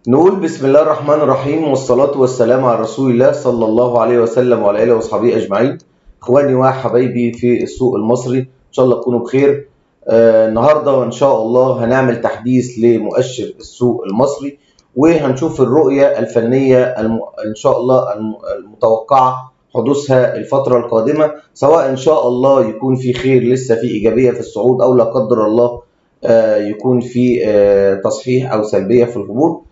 نقول بسم الله الرحمن الرحيم، والصلاة والسلام على رسول الله صلى الله عليه وسلم وعلى آله وصحبه أجمعين. إخواني وحبايبي في السوق المصري، إن شاء الله تكونوا بخير. النهارده وإن شاء الله هنعمل تحديث لمؤشر السوق المصري، وهنشوف الرؤية الفنية إن شاء الله المتوقعة حدوثها الفترة القادمة، سواء إن شاء الله يكون في خير لسه في إيجابية في الصعود، أو لا قدر الله يكون في تصحيح أو سلبية في الهبوط.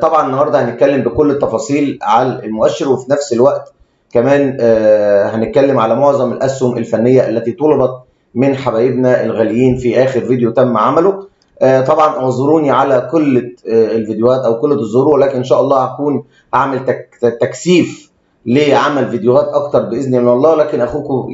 طبعا النهارده هنتكلم بكل التفاصيل على المؤشر، وفي نفس الوقت كمان هنتكلم على معظم الاسهم الفنية التي طلبت من حبايبنا الغاليين في اخر فيديو تم عمله. طبعا اعذروني على قلة الفيديوهات او قلة الظهور، ولكن ان شاء الله هكون هعمل تكثيف لعمل فيديوهات اكتر باذن الله. لكن اخوكم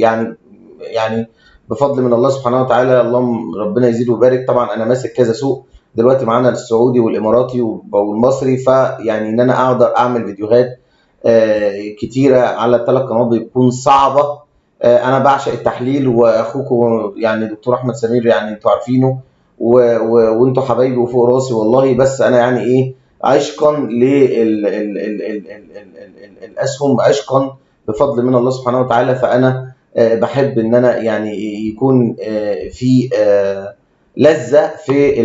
يعني بفضل من الله سبحانه وتعالى، اللهم ربنا يزيد ويبارك. طبعا انا ماسك كذا سوق دلوقتي، معانا السعودي والاماراتي والمصري، فيعني ان انا اقدر اعمل فيديوهات كتيرة على الثلاث قنوات بيكون صعبة. انا بعشق التحليل، واخوكم يعني دكتور احمد سمير، يعني انتوا عارفينه وانتوا حبايبي وفوق راسي والله. بس انا يعني ايه عشقا للاسهم، عشقا بفضل من الله سبحانه وتعالى، فانا بحب ان انا يعني يكون في لذة في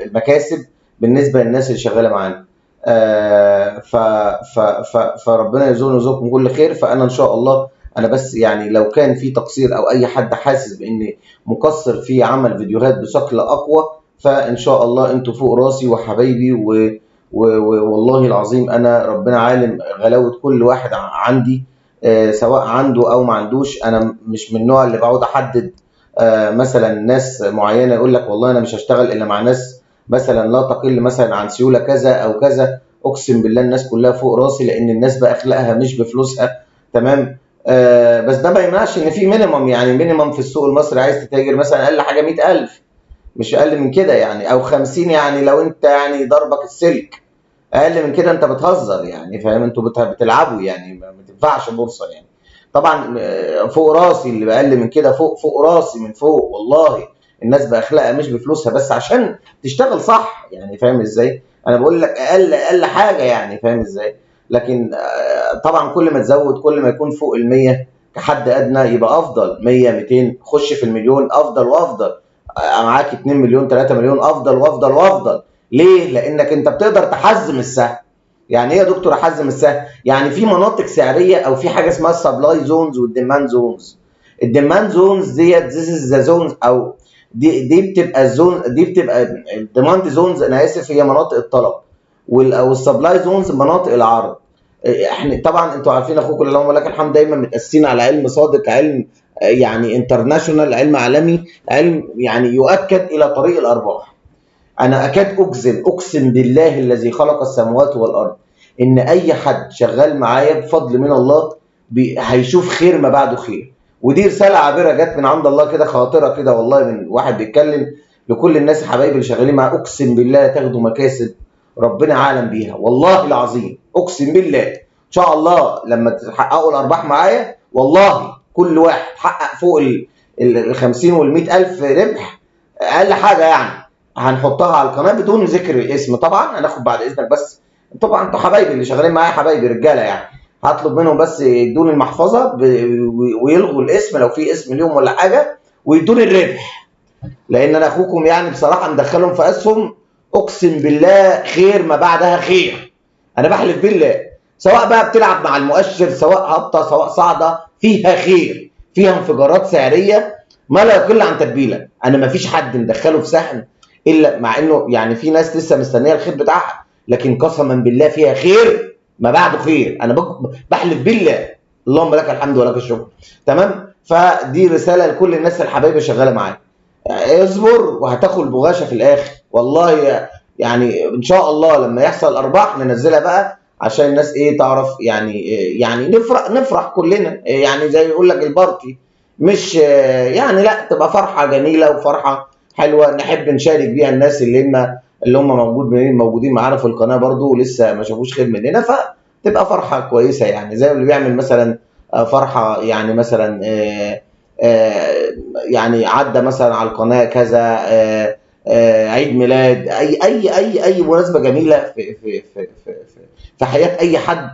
المكاسب بالنسبة للناس اللي شغالة معانا. فربنا يرزقنا ويرزقكم كل خير. فانا ان شاء الله انا بس يعني لو كان في تقصير او اي حد حاسس باني مقصر في عمل فيديوهات بشكل اقوى، فان شاء الله انتوا فوق راسي وحبايبي، والله العظيم انا ربنا عالم غلاوه كل واحد عندي، سواء عنده او ما عندوش. انا مش من النوع اللي بقعد احدد مثلا ناس معينة، يقول لك والله انا مش هشتغل الا مع ناس مثلا لا تقل مثلا عن سيولة كذا او كذا. اقسم بالله الناس كلها فوق راسي، لان الناس باخلاقها مش بفلوسها، تمام. بس ده ما يمنعش ان في minimum، يعني minimum في السوق المصري عايز تتاجر مثلا اقل حاجة 100,000، مش اقل من كده يعني، او 50 يعني لو انت يعني ضربك السلك، اقل من كده انت بتهزر يعني، فاهم؟ انتوا بتلعبوا يعني، ما تنفعش بورصة يعني. طبعا فوق راسي اللي باقل من كده، فوق راسي من فوق والله. الناس باخلاقها مش بفلوسها، بس عشان تشتغل صح يعني، فاهم ازاي؟ انا بقول لك اقل حاجة يعني، فاهم ازاي؟ لكن طبعا كل ما تزود، كل ما يكون فوق ال100 كحد ادنى يبقى افضل، 100 200، خش في المليون افضل وافضل، معاك 2 مليون 3 مليون افضل وافضل وافضل. ليه؟ لانك انت بتقدر تحزم السهم. يعني ايه يا دكتور احزم السهم؟ يعني في مناطق سعريه، او في حاجة اسمها ال supply zones وال demand zones. ال demand zones ديت this is the zones، او دي بتبقى ال zone، دي بتبقى ال demand zones، انا اسف، هي مناطق الطلب، وال supply zones مناطق العرض. احنا طبعا انتوا عارفين اخوكم اللهم لك الحمد دايما متاسسين على علم صادق، علم يعني international، علم عالمي، علم يعني يؤكد الى طريق الارباح. انا اكاد اجزم، اقسم بالله الذي خلق السماوات والارض، ان اي حد شغال معايا بفضل من الله هيشوف خير ما بعده خير. ودي رسالة عابرة جت من عند الله كده، خاطره كده والله، من واحد بيتكلم لكل الناس حبايبي اللي شغالين معايا. اقسم بالله تاخدوا مكاسب ربنا عالم بيها، والله العظيم اقسم بالله. ان شاء الله لما تحققوا الارباح معايا، والله كل واحد حقق فوق ال 50 وال 100,000 ربح اقل حاجة يعني، هنحطها على القناة بدون ذكر الاسم طبعا. هناخد بعد اذنك بس، طبعا انتوا حبايبي اللي شغالين معايا، حبايبي رجاله يعني، هطلب منهم بس يدوني المحفظة ويلغوا الاسم لو في اسم ليهم ولا حاجة، ويدوني الربح، لان انا اخوكم يعني بصراحة مدخلهم في اسهم اقسم بالله خير ما بعدها خير. انا بحلف بالله، سواء بقى بتلعب مع المؤشر، سواء هابطة سواء صاعده، فيها خير، فيها انفجارات سعريه ما لا يقل عن تتبيله. انا ما فيش حد مدخله في سهم الا، مع انه يعني في ناس لسه مستنيه الخير بتاعها، لكن قسما بالله فيها خير ما بعده خير. انا بحلف بالله، اللهم لك الحمد ولك الشكر، تمام. فدي رسالة لكل الناس الحبايب اللي شغالة معايا، اصبر وهتاخد بغاشه في الاخر والله. يعني ان شاء الله لما يحصل ارباح ننزلها بقى عشان الناس ايه تعرف، يعني نفرح كلنا، يعني زي يقول لك ال party، مش يعني لا، تبقى فرحه جميلة وفرحه حلوة نحب نشارك بيها الناس اللي هم موجودين معانا في القناة برضو ولسه ما شافوش خير مننا، فتبقى فرحه كويسة يعني، زي اللي بيعمل مثلا فرحه يعني مثلا يعني عدى مثلا على القناة كذا، عيد ميلاد، اي اي اي اي مناسبة جميلة في في في في في حياة اي حد،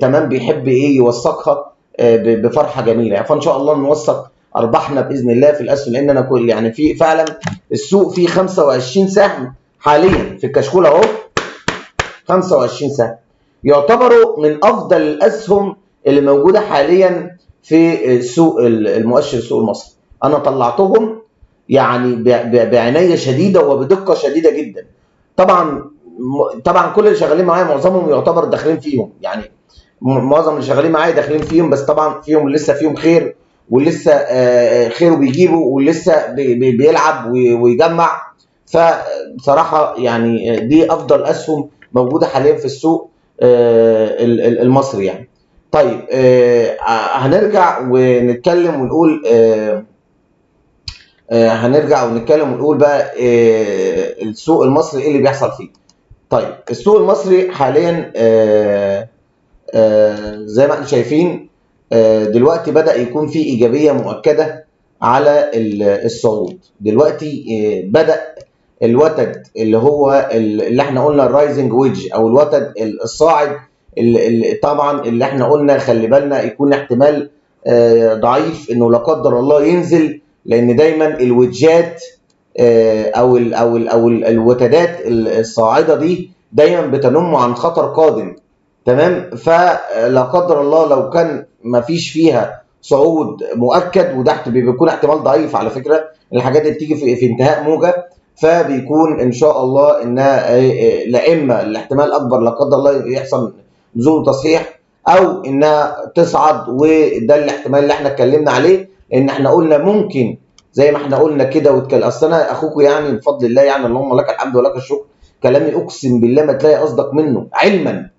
تمام، بيحب ايه يوثقها بفرحة جميلة يعني. فان شاء الله نوثق ارباحنا باذن الله في الاسهم، لان انا كل يعني في فعلا السوق فيه 25 سهم حاليا في الكشكول اهو، 25 سهم يعتبروا من افضل الاسهم اللي موجودة حاليا في سوق المؤشر السوق المصري. انا طلعتهم يعني بعناية شديدة وبدقه شديدة جدا. طبعا كل اللي شغالين معايا معظمهم يعتبر داخلين فيهم، يعني معظم اللي شغالين معايا داخلين فيهم، بس طبعا فيهم لسه فيهم خير، ولسه خيره بيجيبه، ولسه بيلعب ويجمع. فبصراحة يعني دي افضل اسهم موجودة حاليا في السوق المصري يعني. طيب، هنرجع ونتكلم ونقول، هنرجع ونتكلم ونقول بقى السوق المصري ايه اللي بيحصل فيه. طيب، السوق المصري حاليا زي ما احنا شايفين، دلوقتي بدأ يكون في إيجابية مؤكدة على الصعود. دلوقتي بدأ الوتد اللي هو اللي احنا قلنا ال rising wedge او الوتد الصاعد، اللي طبعا اللي احنا قلنا خلي بالنا يكون احتمال ضعيف انه لا قدر الله ينزل، لان دايما ال wedge ات او ال الوتدات الصاعدة دي دايما بتنم عن خطر قادم، تمام. فلا قدر الله لو كان ما فيش فيها صعود مؤكد، وده بيكون احتمال ضعيف على فكرة، الحاجات دي بتيجي في انتهاء موجه، فبيكون ان شاء الله انها لا اما الاحتمال الاكبر لا قدر الله يحصل نزول وتصحيح، او انها تصعد، وده الاحتمال اللي احنا اتكلمنا عليه، لان احنا قلنا ممكن زي ما احنا قلنا كده واتكلم. اصل انا اخوكم يعني بفضل الله يعني، اللهم لك الحمد ولك الشكر، كلامي اقسم بالله ما تلاقي اصدق منه، علما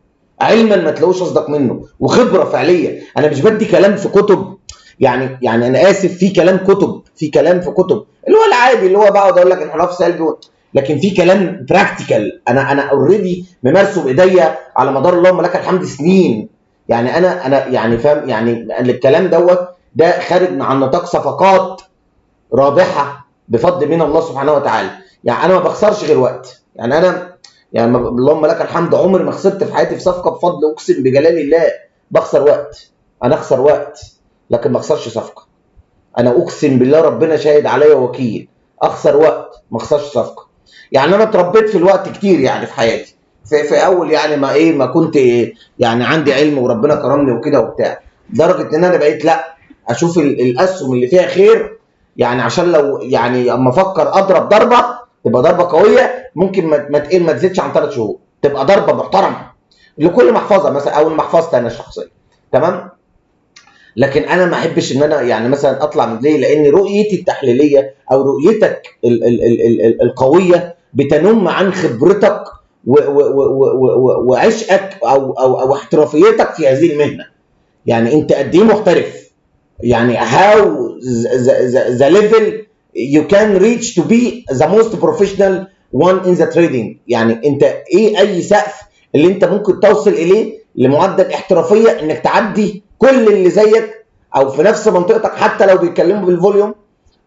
علما ما تلاقوش اصدق منه، وخبره فعليه. انا مش بدي كلام في كتب يعني انا اسف، في كلام كتب، في كلام في كتب اللي هو العادي اللي هو بقعد اقول لك انحراف سلبي لكن في كلام practical انا already ممارسة بايديا على مدار اللهم لك الحمد سنين. يعني انا يعني فاهم، يعني الكلام دوت ده خارج عن نطاق صفقات رابحه بفضل من الله سبحانه وتعالى. يعني انا ما بخسرش غير وقت، يعني انا يعني اللهم لك الحمد عمري ما خسرت في حياتي في صفقة بفضل، اقسم بجلال الله بخسر وقت، انا اخسر وقت لكن ما اخسرش صفقة. انا اقسم بالله ربنا شاهد عليا وكيل، اخسر وقت ما اخسرش صفقة. يعني انا اتربيت في الوقت كتير يعني في حياتي، في اول يعني ما ايه ما كنت إيه يعني عندي علم وربنا كرمني وكده وبتاع، لدرجة ان انا بقيت لا اشوف الاسهم اللي فيها خير، يعني عشان لو يعني اما افكر اضرب ضربه تبقى ضربه قوية، ممكن ما تقل ما تزيدش عن 3 شهور، تبقى ضربه محترمه لكل محفظة مثلا او محفظتي انا الشخصية، تمام. لكن انا ما احبش ان انا يعني مثلا اطلع من ليه، لان رؤيتي التحليلية او رؤيتك ال ال ال ال ال القوية بتنم عن خبرتك وعشقك او احترافيتك في هذه المهنة. يعني انت قد ايه محترف، يعني how the level you can reach to be the most professional one in the trading. يعني انت ايه اي سقف اللي انت ممكن توصل اليه لمعدل احترافية انك تعدي كل اللي زيك او في نفس منطقتك، حتى لو بيتكلموا بال volume،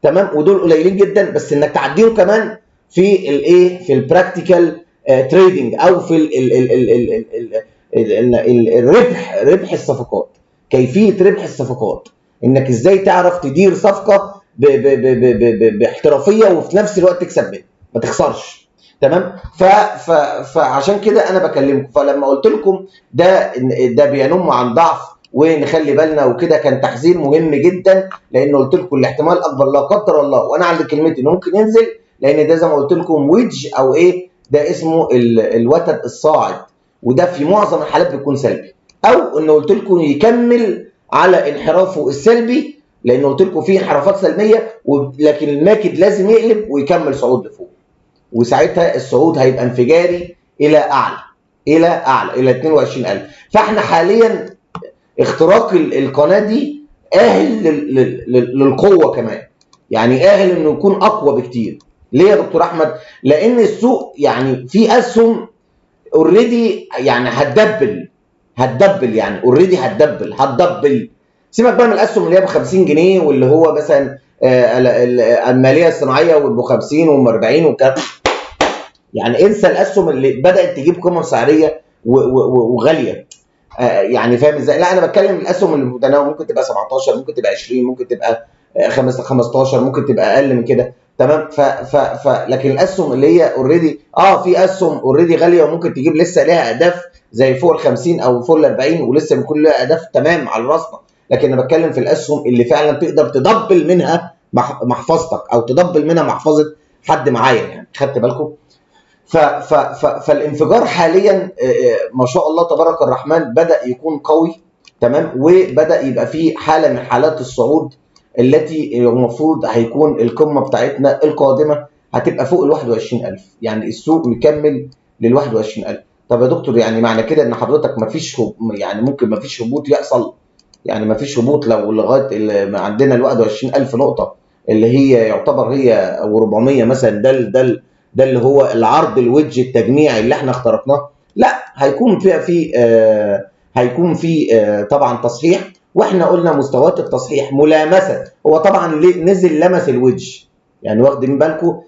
تمام، ودول قليلين جدا، بس انك تعديهم كمان في الايه، في ال practical trading او في ال ال ال ال ال ال ال ال الربح، ربح الصفقات، كيفية ربح الصفقات، انك ازاي تعرف تدير صفقة باحترافيه وفي نفس الوقت تكسب منها ما تخسرش، تمام. فعشان كده انا بكلمكم. فلما قلت لكم ده بينم عن ضعف ونخلي بالنا وكده، كان تحذير مهم جدا، لان قلت لكم الاحتمال الاكبر لا قدر الله، وانا عند كلمتي انه ممكن ينزل، لان ده زي ما قلت لكم wedge او ايه، ده اسمه الوتد الصاعد، وده في معظم الحالات بيكون سلبي، او ان قلت لكم يكمل على انحرافه السلبي، لان قلت لكم في انحرافات سلبية، لكن ال MACD لازم يقلب ويكمل صعود لفوق، وساعتها الصعود هيبقى انفجاري الى اعلى، الى اعلى، الى 22000. فاحنا حاليا اختراق القناة دي اهل للقوة كمان، يعني اهل انه يكون اقوى بكتير. ليه يا دكتور احمد؟ لان السوق يعني في اسهم already يعني هتدبل، هتدبل يعني already هتدبل، هتدبل. سيبك بقى من الاسهم اللي هي ب 50 جنيه واللي هو مثلا المالية الصناعية وب 50 وب 40 والكلام. يعني انسى الاسهم اللي بدات تجيب قيمة سعريه وغاليه، يعني فاهم ازاي؟ لا انا بتكلم الاسهم اللي متناول ممكن تبقى 17، ممكن تبقى 20، ممكن تبقى 15، ممكن تبقى اقل من كده، تمام. ف ف ف لكن الاسهم اللي هي already، في اسهم already غالية وممكن تجيب لسه ليها اهداف زي فوق ال 50 او فوق ال 40 ولسه بيكون لها اهداف، تمام، على راسنا. لكن انا بتكلم في الاسهم اللي فعلا تقدر تدبل منها محفظتك او تدبل منها محفظة حد معايا، يعني خدت بالكم؟ ف ف ف فالانفجار حاليا ما شاء الله تبارك الرحمن بدا يكون قوي، تمام، وبدا يبقى فيه حاله من حالات الصعود التي المفروض هيكون القمه بتاعتنا القادمة هتبقى فوق ال 21000، يعني السوق مكمل لل 21000. طب يا دكتور يعني معنى كده ان حضرتك مفيش يعني ممكن مفيش هبوط يحصل؟ يعني مفيش هبوط لو لغاية ما عندنا ال 21000 نقطة اللي هي يعتبر هي او 400 مثلا، ده اللي هو العرض ال wedge التجميعي اللي احنا اخترقناه. لا، هيكون في هيكون في طبعا تصحيح، واحنا قلنا مستويات التصحيح ملامسه. هو طبعا نزل لمس ال wedge، يعني واخدين بالكم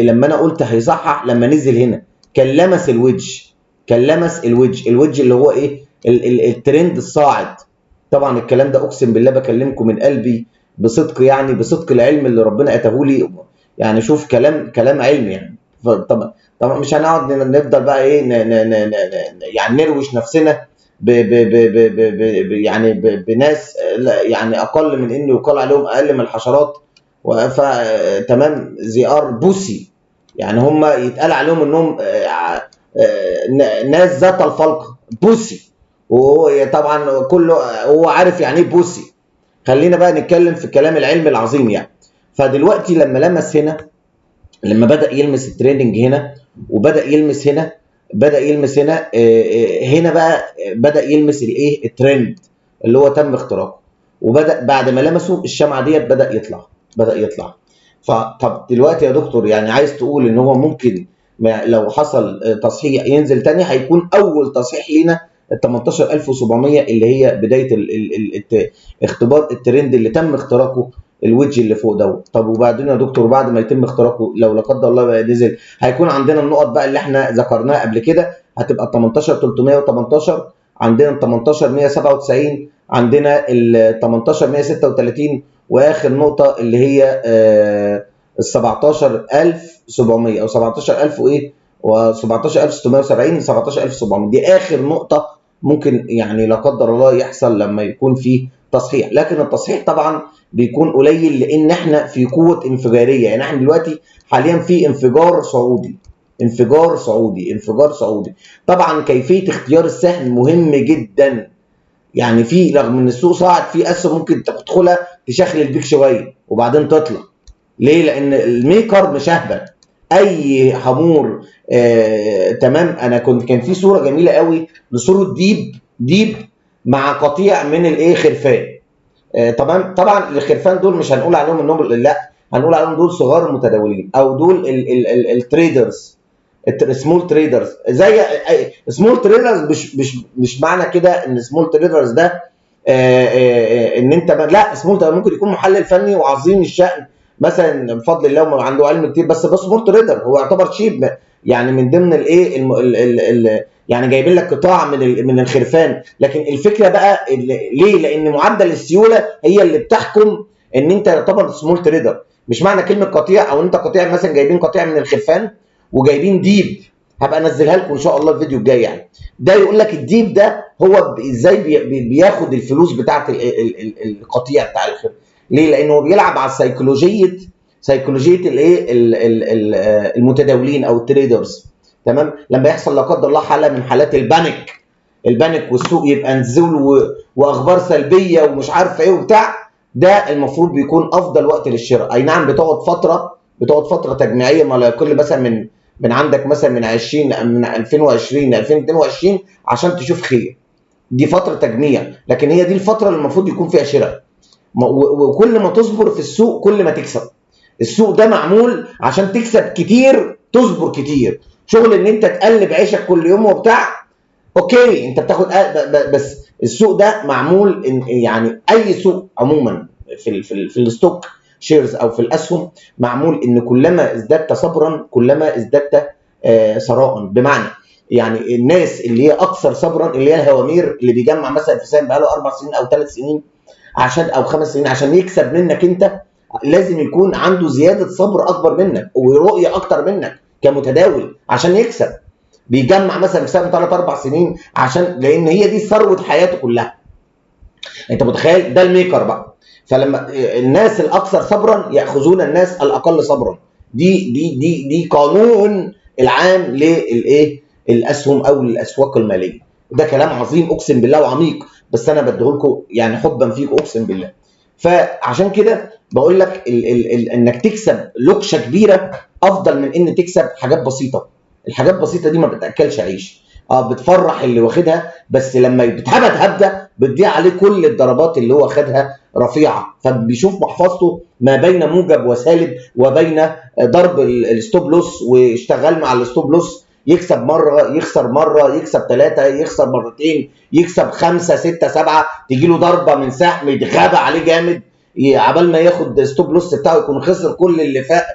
لما انا قلت هيصحح لما نزل هنا كان لمس ال wedge، كان لمس ال wedge، ال wedge اللي هو ايه؟ الترند الصاعد. طبعا الكلام ده اقسم بالله بكلمكم من قلبي بصدق، يعني بصدق العلم اللي ربنا اتاه لي، يعني شوف كلام علمي يعني. طبعا مش هنقعد نفضل بقى ايه يعني نروش نفسنا ب ب ب ب ب ب يعني بناس يعني اقل من انه يقال عليهم اقل من الحشرات، تمام، they are pussy، يعني هم يتقال عليهم انهم ناس ذات الفلقه pussy، وهو طبعا كله هو عارف يعني ايه pussy. خلينا بقى نتكلم في الكلام العلمي العظيم يعني. فدلوقتي لما لمس هنا، لما بدأ يلمس ال trending هنا وبدأ يلمس هنا، بدأ يلمس هنا، هنا بقى بدأ يلمس الايه؟ الترند اللي هو تم اختراقه، وبدأ بعد ما لمسه الشمعة ديت بدأ يطلع، بدأ يطلع. فطب دلوقتي يا دكتور يعني عايز تقول ان هو ممكن لو حصل تصحيح ينزل تاني، هيكون اول تصحيح لينا ال 18700 اللي هي بداية اختبار الترند اللي تم اختراقه ال wedge اللي فوق دوت. طب وبعدين يا دكتور بعد ما يتم اختراقه لو لا قدر الله بقى نزل، هيكون عندنا النقط بقى اللي احنا ذكرناها قبل كده، هتبقى 18318، عندنا 18197، عندنا ال 18136، واخر نقطة اللي هي ال 17700 او 17000 وايه و 17670، 17700، دي اخر نقطة ممكن يعني لا قدر الله يحصل لما يكون في تصحيح. لكن التصحيح طبعا بيكون قليل لان احنا في قوة انفجاريه، يعني احنا دلوقتي حاليا في انفجار صعودي، انفجار صعودي، انفجار صعودي. طبعا كيفية اختيار السهم مهم جدا، يعني في رغم ان السوق صاعد في اسهم ممكن تدخلها تشخلل بيك شوية وبعدين تطلع. ليه؟ لان ال maker مش اهبل، اي حمور. تمام. انا كان في صوره جميلة قوي لصورة ديب مع قطيع من الايه خرفان. تمام. طبعا الخرفان دول مش هنقول عليهم انهم، لا هنقول عليهم دول صغار المتداولين او دول ال traders، small traders. زي small traders، مش معنى كده ان small traders ده ان انت لا، small trader ممكن يكون محلل فني وعظيم الشأن مثلا بفضل الله وعنده علم كتير، بس small trader هو يعتبر sheep، يعني من ضمن الايه يعني جايبين لك قطاع من الخرفان. لكن الفكرة بقى ليه؟ لان معدل السيولة هي اللي بتحكم ان انت يعتبر small trader. مش معنى كلمة قطيع او انت قطيع، مثلا جايبين قطيع من الخرفان وجايبين ديب، هبقى انزلها لكم ان شاء الله الفيديو الجاي. يعني ده يقول لك الديب ده هو ازاي بياخد الفلوس بتاعت القطيع بتاع الخرفان. ليه؟ لانه بيلعب على سيكولوجية الايه المتداولين او ال traders. تمام. لما يحصل لا قدر الله حاله من حالات ال panic والسوق يبقى نزول واخبار سلبية ومش عارف ايه وبتاع، ده المفروض بيكون افضل وقت للشراء. اي نعم بتقعد فترة تجميعيه ما لا يقل مثلا من عندك مثلا من 20 من 2020 ل 2022 عشان تشوف خير. دي فترة تجميع، لكن هي دي الفترة اللي المفروض يكون فيها شراء. وكل ما تصبر في السوق كل ما تكسب. السوق ده معمول عشان تكسب كتير، تصبر كتير. شغل ان انت تقلب عيشك كل يوم وبتاع، okay انت بتاخد بس السوق ده معمول إن يعني اي سوق عموما في ال stock shares او في الاسهم، معمول ان كلما ازددت صبرا كلما ازددت ثراء. بمعنى يعني الناس اللي هي اكثر صبرا، اللي هي الهوامير اللي بيجمع مثلا في سهم بقاله 4 سنين او 3 سنين عشان او 5 سنين عشان يكسب منك انت، لازم يكون عنده زيادة صبر اكبر منك ورؤية اكتر منك كمتداول عشان يكسب. بيجمع مثلا في سهم 3 4 سنين عشان، لان هي دي ثروة حياته كلها. انت متخيل؟ ده ال maker بقى. فلما الناس الاكثر صبرا ياخذون الناس الاقل صبرا، دي دي دي دي قانون العام للايه؟ الاسهم او الاسواق المالية. ده كلام عظيم اقسم بالله وعميق، بس انا بديهولكم يعني حبا فيكم اقسم بالله. فعشان كده بقول لك ال ال ال انك تكسب لوكشه كبيرة افضل من ان تكسب حاجات بسيطة. الحاجات البسيطة دي ما بتاكلش عيش، بتفرح اللي واخدها، بس لما بتهبد هبده بتضيع عليه كل الضربات اللي هو خدها رفيعة، فبيشوف محفظته ما بين موجب وسالب وبين ضرب ال stop loss، واشتغل مع ال stop loss، يكسب مرة يخسر مرة، يكسب 3 يخسر مرتين، يكسب 5 6 7، تيجي له ضربه من سهم يتغابى عليه جامد، عبال ما ياخد stop loss بتاعه يكون خسر كل اللي فاق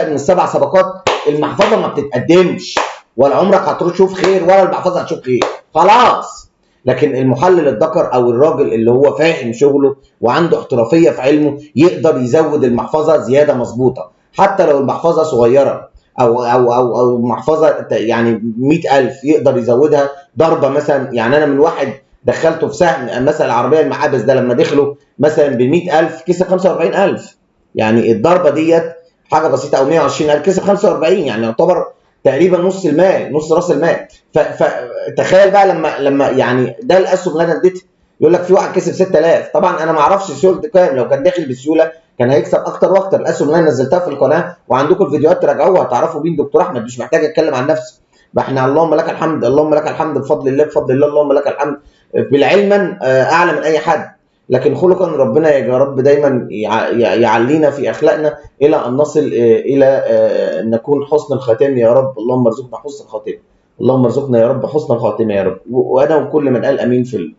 من ال7 صفقات. المحفظة ما بتتقدمش، ولا عمرك هتروح تشوف خير ولا المحفظة هتشوف خير خلاص. لكن المحلل الذكر او الراجل اللي هو فاهم شغله وعنده احترافية في علمه يقدر يزود المحفظة زيادة مظبوطة، حتى لو المحفظة صغيرة او او او او محفظة يعني 100,000 يقدر يزودها ضربه مثلا. يعني انا من واحد دخلته في سهم مثلا العربية المحابس ده، لما دخله مثلا ب 100,000 كسب 45,000، يعني الضربة ديت حاجة بسيطة، او 120,000 كسب 45، يعني يعتبر تقريبا نص المال، نص راس المال. فتخيل بقى لما يعني ده الاسهم اللي انا اديتها، يقول لك في واحد كسب 6000، طبعا انا ما اعرفش سيولته كام، لو كان داخل بسيوله كان هيكسب اكتر واكتر. الاسهم اللي انا نزلتها في القناة وعندكم الفيديوهات تراجعوها هتعرفوا مين دكتور احمد، مش محتاج اتكلم عن نفسي. ما احنا اللهم لك الحمد، اللهم لك الحمد بفضل الله، بفضل الله، اللهم لك الحمد، بالعلما اعلى من اي حد، لكن خلقا ربنا يا رب دايما يعلينا في اخلاقنا الى ان نصل الى ان نكون حسن الخاتمة يا رب. اللهم ارزقنا حسن الخاتمة، اللهم ارزقنا يا رب حسن الخاتمة يا رب، وانا وكل من قال امين في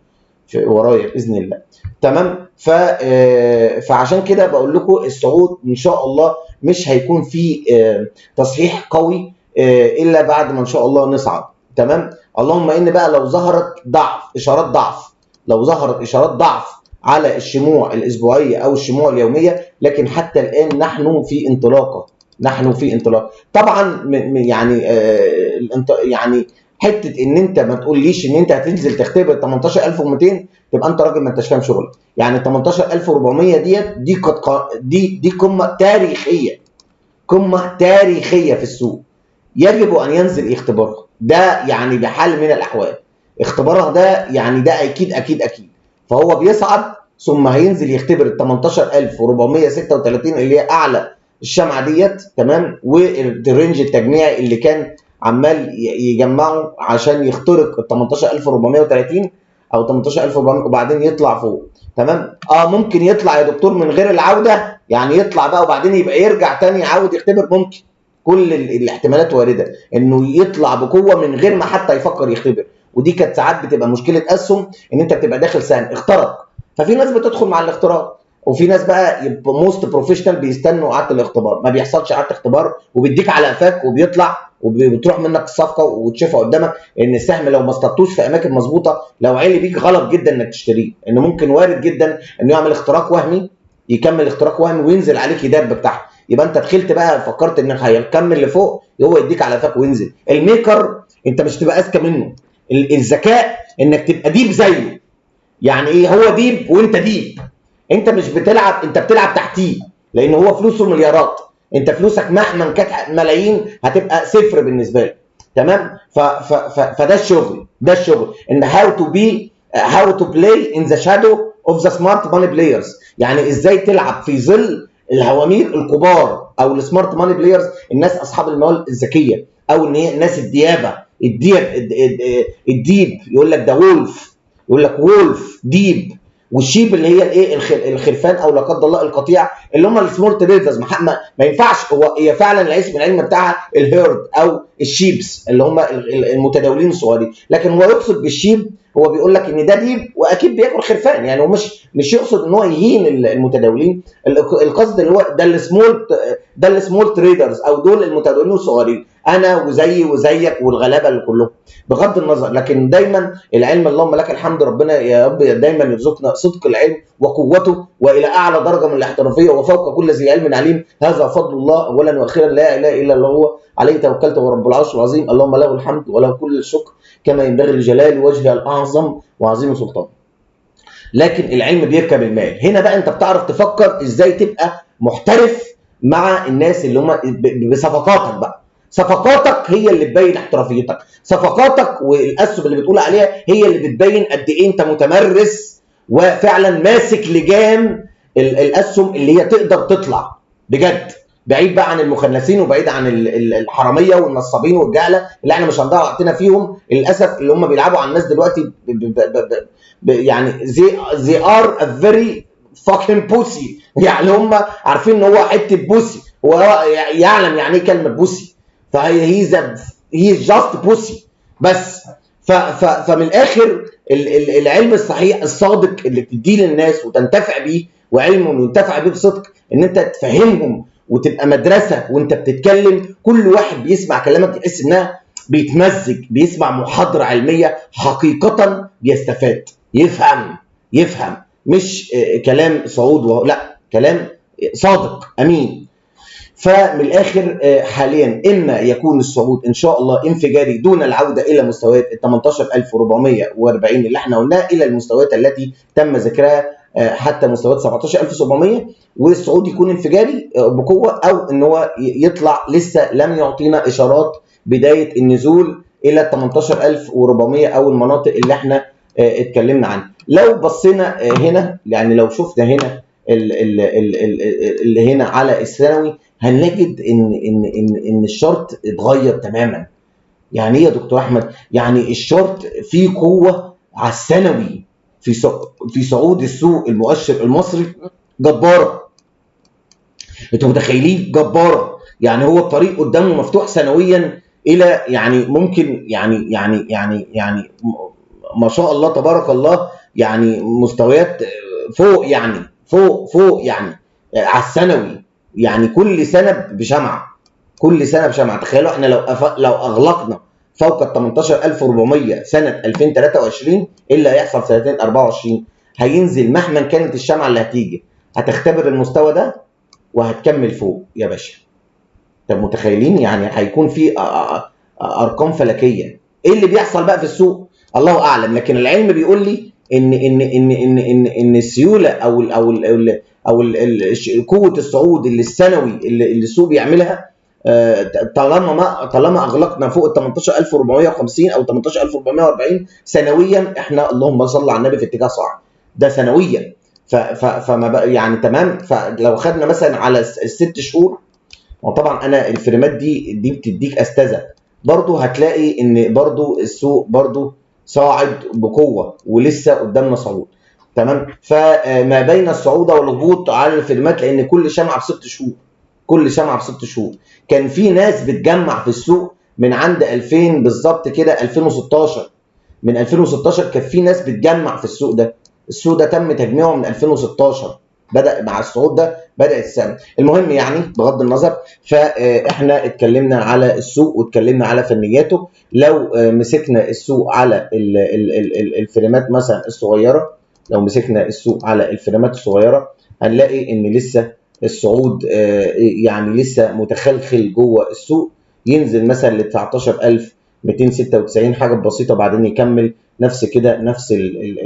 ورايا باذن الله. تمام. فعشان كده بقول لكم الصعود ان شاء الله مش هيكون فيه تصحيح قوي الا بعد ما ان شاء الله نصعد. تمام. اللهم ان بقى لو ظهرت ضعف، اشارات ضعف، لو ظهرت اشارات ضعف على الشموع الاسبوعية او الشموع اليومية، لكن حتى الان نحن في انطلاقة، نحن في انطلاقة. طبعا يعني يعني حتة ان انت ما تقوليش ان انت هتنزل تختبر 18200 تبقى انت راجل ما انتش فاهم شغلك. يعني 18400 ديت دي دي قمة تاريخية، قمة تاريخية في السوق، يجب ان ينزل اختبارها ده، يعني بحال من الاحوال اختبارها ده، يعني ده اكيد اكيد اكيد. فهو بيصعد ثم هينزل يختبر ال 18436 اللي هي اعلى الشمعة ديت. تمام. وال range التجميعي اللي كان عمال يجمعه عشان يخترق ال 18430 او 18400 وبعدين يطلع فوق. تمام. ممكن يطلع يا دكتور من غير العودة، يعني يطلع بقى وبعدين يبقى يرجع تاني يعاود يختبر، ممكن. كل الاحتمالات وارده انه يطلع بقوة من غير ما حتى يفكر يختبر. ودي كانت ساعات بتبقى مشكلة اسهم، ان انت بتبقى داخل سهم اخترق، ففي ناس بتدخل مع الاختراق، وفي ناس بقى يبقى most professional بيستنوا اعاده الاختبار، ما بيحصلش اعاده اختبار وبيديك على قفاك وبيطلع وبتروح منك الصفقة وتشوفها قدامك. ان السهم لو ما اصطدتوش في اماكن مظبوطة، لو عالي بيك غلط جدا انك تشتريه، انه ممكن وارد جدا انه يعمل اختراق وهمي، يكمل اختراق وهمي وينزل عليك يدبك تحت، يبقى انت دخلت بقى فكرت انك هيكمل لفوق، هو يديك على قفاك وينزل. ال maker انت مش تبقى اذكى منه، الذكاء انك تبقى deep زيه. يعني ايه؟ هو deep وانت deep، انت مش بتلعب، انت بتلعب تحتيه، لان هو فلوسه مليارات، انت فلوسك مهما كانت ملايين هتبقى صفر بالنسبة له. تمام. فده الشغل، ده الشغل ان how to play in the shadow of the smart money players. يعني ازاي تلعب في ظل الهوامير الكبار او ال smart money players، الناس اصحاب المال الذكية، او ان هي الناس الديابه، الديب، الديب يقول لك ده wolf، يقول لك wolf deep، وال sheep اللي هي الايه، الخرفان او لا قدر الله القطيع اللي هم ال small traders. ما ينفعش، هو هي فعلا الاسم العلمي بتاعها ال herd او ال sheeps اللي هم المتداولين الصغيرين، لكن هو يقصد بال sheep، هو بيقول لك ان ده ديب واكيد بياكل خرفان، يعني هو مش يقصد ان هو يهين المتداولين. القصد اللي هو ده ال small traders او دول المتداولين الصغيرين، انا وزيي وزيك والغلابه اللي كلهم بغض النظر. لكن دايما العلم اللهم لك الحمد، ربنا يا رب دايما يرزقنا صدق العلم وقوته والى اعلى درجه من الاحترافية، وفوق كل ذي علم عليم. هذا فضل الله اولا واخيرا، لا اله الا هو عليه توكلت ورب العرش العظيم. اللهم له الحمد وله كل الشكر كما ينبغي لجلال وجهه الاعظم وعظيم سلطانه. لكن العلم بيركب المال. هنا بقى انت بتعرف تفكر ازاي تبقى محترف مع الناس اللي هم بصفقاتك بقى. صفقاتك هي اللي تبين احترافيتك، صفقاتك والاسهم اللي بتقول عليها هي اللي بتبين قد ايه انت متمرس وفعلا ماسك لجام الاسهم اللي هي تقدر تطلع بجد، بعيد بقى عن المخنثين وبعيد عن الحرامية والنصابين والجهله اللي احنا مش هنضيع وقتنا فيهم للاسف، اللي هم بيلعبوا على الناس دلوقتي يعني they are a very fucking pussy، يعني هم عارفين ان هو حتة pussy، هو يعلم يعني ايه كلمة pussy، فهي he's just pussy بس. فمن الاخر العلم الصحيح الصادق اللي بتديه للناس وتنتفع بيه، وعلم ينتفع بيه بصدق، ان انت تفهمهم وتبقى مدرسه وانت بتتكلم، كل واحد بيسمع كلامك يحس انها بيتمزج، بيسمع محاضرة علمية حقيقة، بيستفاد، يفهم، مش كلام صعود لا، كلام صادق امين. فمن الاخر حاليا اما يكون الصعود ان شاء الله انفجاري دون العودة الى مستويات ال 18440 اللي احنا قلناها، الى المستويات التي تم ذكرها حتى مستويات 17700، والصعود يكون انفجاري بقوة، او ان هو يطلع لسه لم يعطينا اشارات بداية النزول الى 18400 او المناطق اللي احنا اتكلمنا عنها. لو بصينا هنا، يعني لو شفنا هنا اللي هنا على السنوي، هنجد ان ال chart اتغير تماما. يعني ايه يا دكتور احمد؟ يعني ال chart فيه قوة على السنوي في صعود السوق المؤشر المصري جبارة. انتوا متخيلين جبارة؟ يعني هو الطريق قدامه مفتوح سنويا الى يعني ممكن يعني يعني يعني يعني ما شاء الله تبارك الله، يعني مستويات فوق، يعني فوق فوق، يعني على السنوي، يعني كل سنة بشمعه، كل سنة بشمعه. تخيلوا احنا لو اغلقنا فوق ال 18400 سنة 2023، ايه اللي هيحصل سنتين 24؟ هينزل مهما كانت الشمعة اللي هتيجي هتختبر المستوى ده وهتكمل فوق يا باشا. طب متخيلين؟ يعني هيكون في ارقام فلكيه. ايه اللي بيحصل بقى في السوق؟ الله اعلم، لكن العلم بيقول لي ان ان ان ان ان ان السيولة او ال او ال او ال او ال ال قوة الصعود اللي السنوي اللي السوق بيعملها، طالما اغلقنا فوق ال 18450 او 18440 سنويا، احنا اللهم صل على النبي في اتجاه صاعد ده سنويا. فما بقى يعني تمام. فلو خدنا مثلا على الست شهور، وطبعا انا الفريمات دي بتديك استاذه، برضو هتلاقي ان برضو السوق برضو صاعد بقوة ولسه قدامنا صعود. تمام. فما بين الصعود والهبوط على الفريمات، لان كل شمعة بست شهور، كل شمعة بست شهور. كان في ناس بتجمع في السوق من عند 2000 بالظبط كده، 2016، من 2016 كان في ناس بتجمع في السوق ده. السوق ده تم تجميعه من 2016، بدأ مع الصعود ده، بدأت السنة. المهم يعني بغض النظر، فاحنا اتكلمنا على السوق واتكلمنا على فنياته. لو مسكنا السوق على الفريمات مثلا الصغيرة، لو مسكنا السوق على الفريمات الصغيرة هنلاقي ان لسه الصعود يعني لسه متخلخل جوه السوق، ينزل مثلا ل 19296 حاجة بسيطة، بعدين يكمل نفس كده نفس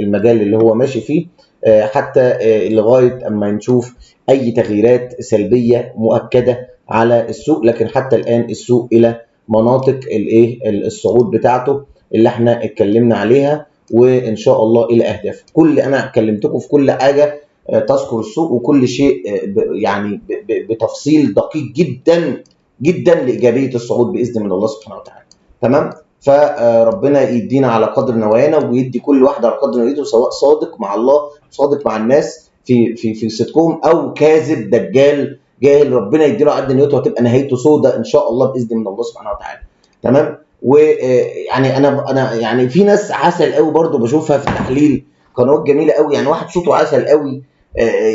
المجال اللي هو ماشي فيه، حتى لغاية اما نشوف اي تغييرات سلبية مؤكدة على السوق. لكن حتى الان السوق الى مناطق الصعود بتاعته اللي احنا اتكلمنا عليها، وان شاء الله الى اهدافه. كل انا كلمتكم في كل حاجة تذكر السوق وكل شيء، يعني بتفصيل دقيق جدا جدا لايجابيه الصعود باذن من الله سبحانه وتعالى. تمام. فربنا يدينا على قدر نوايانا، ويدي كل واحد على قدر نيته، سواء صادق مع الله، صادق مع الناس في في في صدقهم، او كاذب دجال جاهل، ربنا يديله على قد نيته، وهتبقى نهايته سودة ان شاء الله باذن من الله سبحانه وتعالى. تمام. ويعني انا يعني في ناس عسل قوي برضو بشوفها في التحليل، قنوات جميلة قوي، يعني واحد صوته عسل قوي،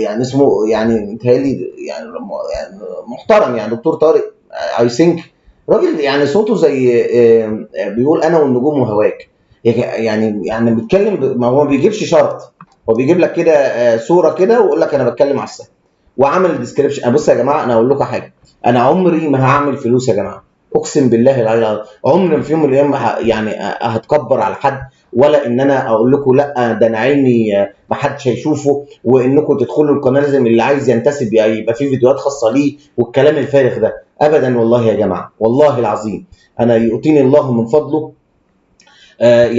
يعني اسمه يعني متهيألي يعني محترم، يعني دكتور طارق I think، راجل يعني صوته زي بيقول انا والنجوم وهواك، يعني بيتكلم، ما هو ما بيجيبش chart، هو بيجيب لك كده صوره كده ويقول لك انا بتكلم على السهم، وعامل description. بص يا جماعة، انا اقول لكم حاجة، انا عمري ما هعمل فلوس يا جماعة، اقسم بالله العلي العظيم، عمري في يوم من الايام يعني هتكبر على حد، ولا ان انا اقول لكم لا ده انا عيني ما حدش هيشوفه، وانكم تدخلوا القناة لازم اللي عايز ينتسب يبقى في فيديوهات خاصة ليه والكلام الفارغ ده، ابدا والله يا جماعة، والله العظيم انا يؤتيني الله من فضله،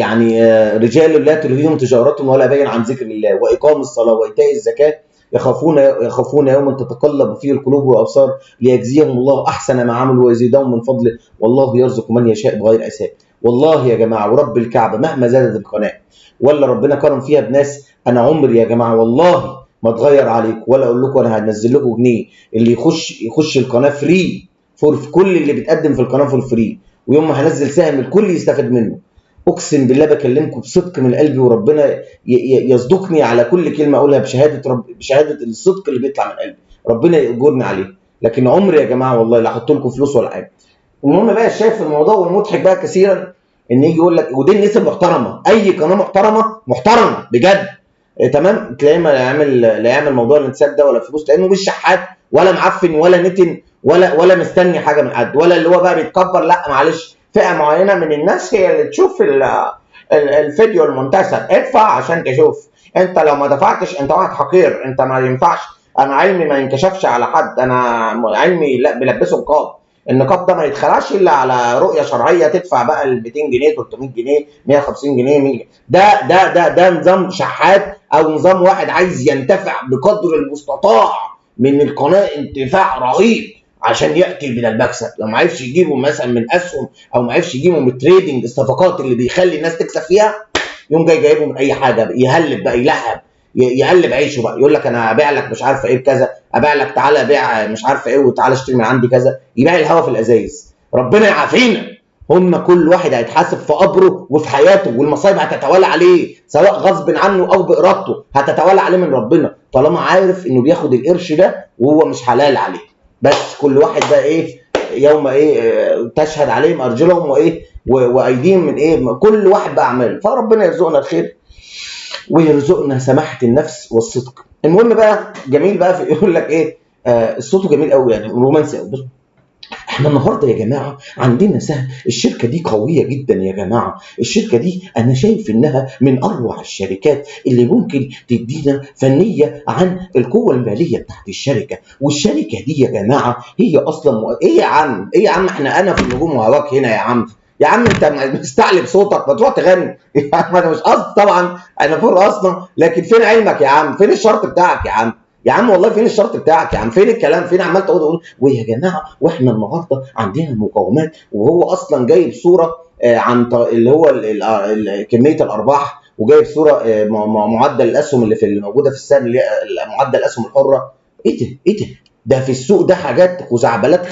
يعني رجال لا تلهيهم تجارة ولا بيع عن ذكر الله واقام الصلاة وايتاء الزكاة يخافون يوما تتقلب فيه القلوب والابصار ليجزيهم الله احسن ما عملوا ويزيدهم من فضله والله يرزق من يشاء بغير حساب. والله يا جماعة ورب الكعبة مهما زادت القناة ولا ربنا كرم فيها بناس، انا عمري يا جماعة والله ما اتغير عليكم ولا اقول لكم انا هنزل لكم جنيه، اللي يخش القناة free for كل اللي بيتقدم في القناة for free، ويوم ما هنزل سهم الكل يستفاد منه. اقسم بالله بكلمكم بصدق من قلبي، وربنا يصدقني على كل كلمة اقولها بشهادة رب، بشهادة الصدق اللي بيطلع من قلبي، ربنا يأجرني عليه. لكن عمري يا جماعة والله لا احط لكم فلوس ولا حاجة. المهم بقى شايف الموضوع، والمضحك بقى كثيرا ان يجي يقول لك، ودي الناس المحترمة، اي قناة محترمه محترمه بجد، تمام، تلاقيه ما يعمل، لا يعمل موضوع الانتساب ده ولا فلوس، لانه مش شحات ولا معفن ولا نتن ولا مستني حاجة من حد، ولا اللي هو بقى بيتكبر، لا معلش فئة معينة من الناس هي اللي تشوف الفيديو المنتسب، ادفع عشان تشوف، انت لو ما دفعتش انت واحد حقير، انت ما ينفعش، انا علمي ما ينكشفش على حد، انا علمي لا بلبسه نقاب، النقاب ده ما يتخلعش الا على رؤية شرعية، تدفع بقى ال 200 جنيه 300 جنيه 150 جنيه 100 جنيه. ده ده ده ده نظام شحات، او نظام واحد عايز ينتفع بقدر المستطاع من القناة انتفاع رهيب عشان ياتي من المكسب. لو ما عرفش يجيبه مثلا من اسهم، او ما عرفش يجيبه من ال trading، الصفقات اللي بيخلي الناس تكسب فيها، يقوم جاي جايبه من اي حاجة، يهلب بقى، يلهب، يقلب عيشه بقى، يقول لك انا هبيع لك مش عارفه ايه بكذا، ابيع لك تعالى بيع مش عارفه ايه وتعالى اشتري من عندي كذا، يبيع الهوا في الازايز. ربنا يعافينا. هم كل واحد هيتحاسب في قبره وفي حياته، والمصايب هتتوالى عليه سواء غصب عنه او بارادته، هتتوالى عليه من ربنا طالما عارف انه بياخد القرش ده وهو مش حلال عليه. بس كل واحد بقى ايه يوم ايه تشهد عليهم ارجلهم وايه وايديهم من ايه، كل واحد بقى اعماله. فربنا يرزقنا الخير ويرزقنا سماحة النفس والصدق. المهم بقى جميل بقى يقول لك ايه، صوته جميل قوي يعني رومانسي قوي. بص احنا النهارده يا جماعة عندنا سهم، الشركة دي قوية جدا يا جماعة، الشركة دي انا شايف انها من اروع الشركات اللي ممكن تدينا فنية عن القوة المالية بتاعت الشركة، والشركة دي يا جماعة هي اصلا ايه يا عم، ايه يا عم، احنا انا في النجوم وهواك هنا يا عم، يا عم انت مستعلب صوتك، ما تروح تغني يا عم. انا مش قصدي طبعا، انا فوق راسنا، لكن فين علمك يا عم، فين الشرط بتاعك يا عم، يا عم والله فين الشرط بتاعك يا عم، فين الكلام، فين عمال تقول ويا جماعة واحنا النهارده عندنا مقاومات، وهو اصلا جايب صوره عن اللي هو كمية الارباح، وجايب صوره معدل الاسهم اللي في الموجودة في السهم اللي معدل الاسهم الحرة. ايه ده، ايه ده، ده في السوق ده حاجات خزعبلات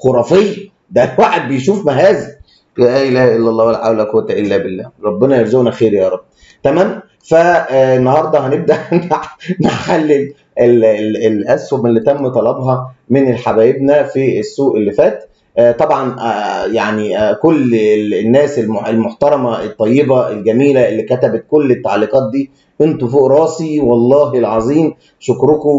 خرافية، ده الواحد بيشوف مهازل. لا اله الا الله ولا حول ولا قوة الا بالله، ربنا يرزقنا خير يا رب. تمام. فالنهارده هنبدا نحلل الاسهم اللي تم طلبها من حبايبنا في السوق اللي فات. طبعا يعني كل الناس المحترمة الطيبة الجميلة اللي كتبت كل التعليقات دي، انتوا فوق راسي والله العظيم، شكركم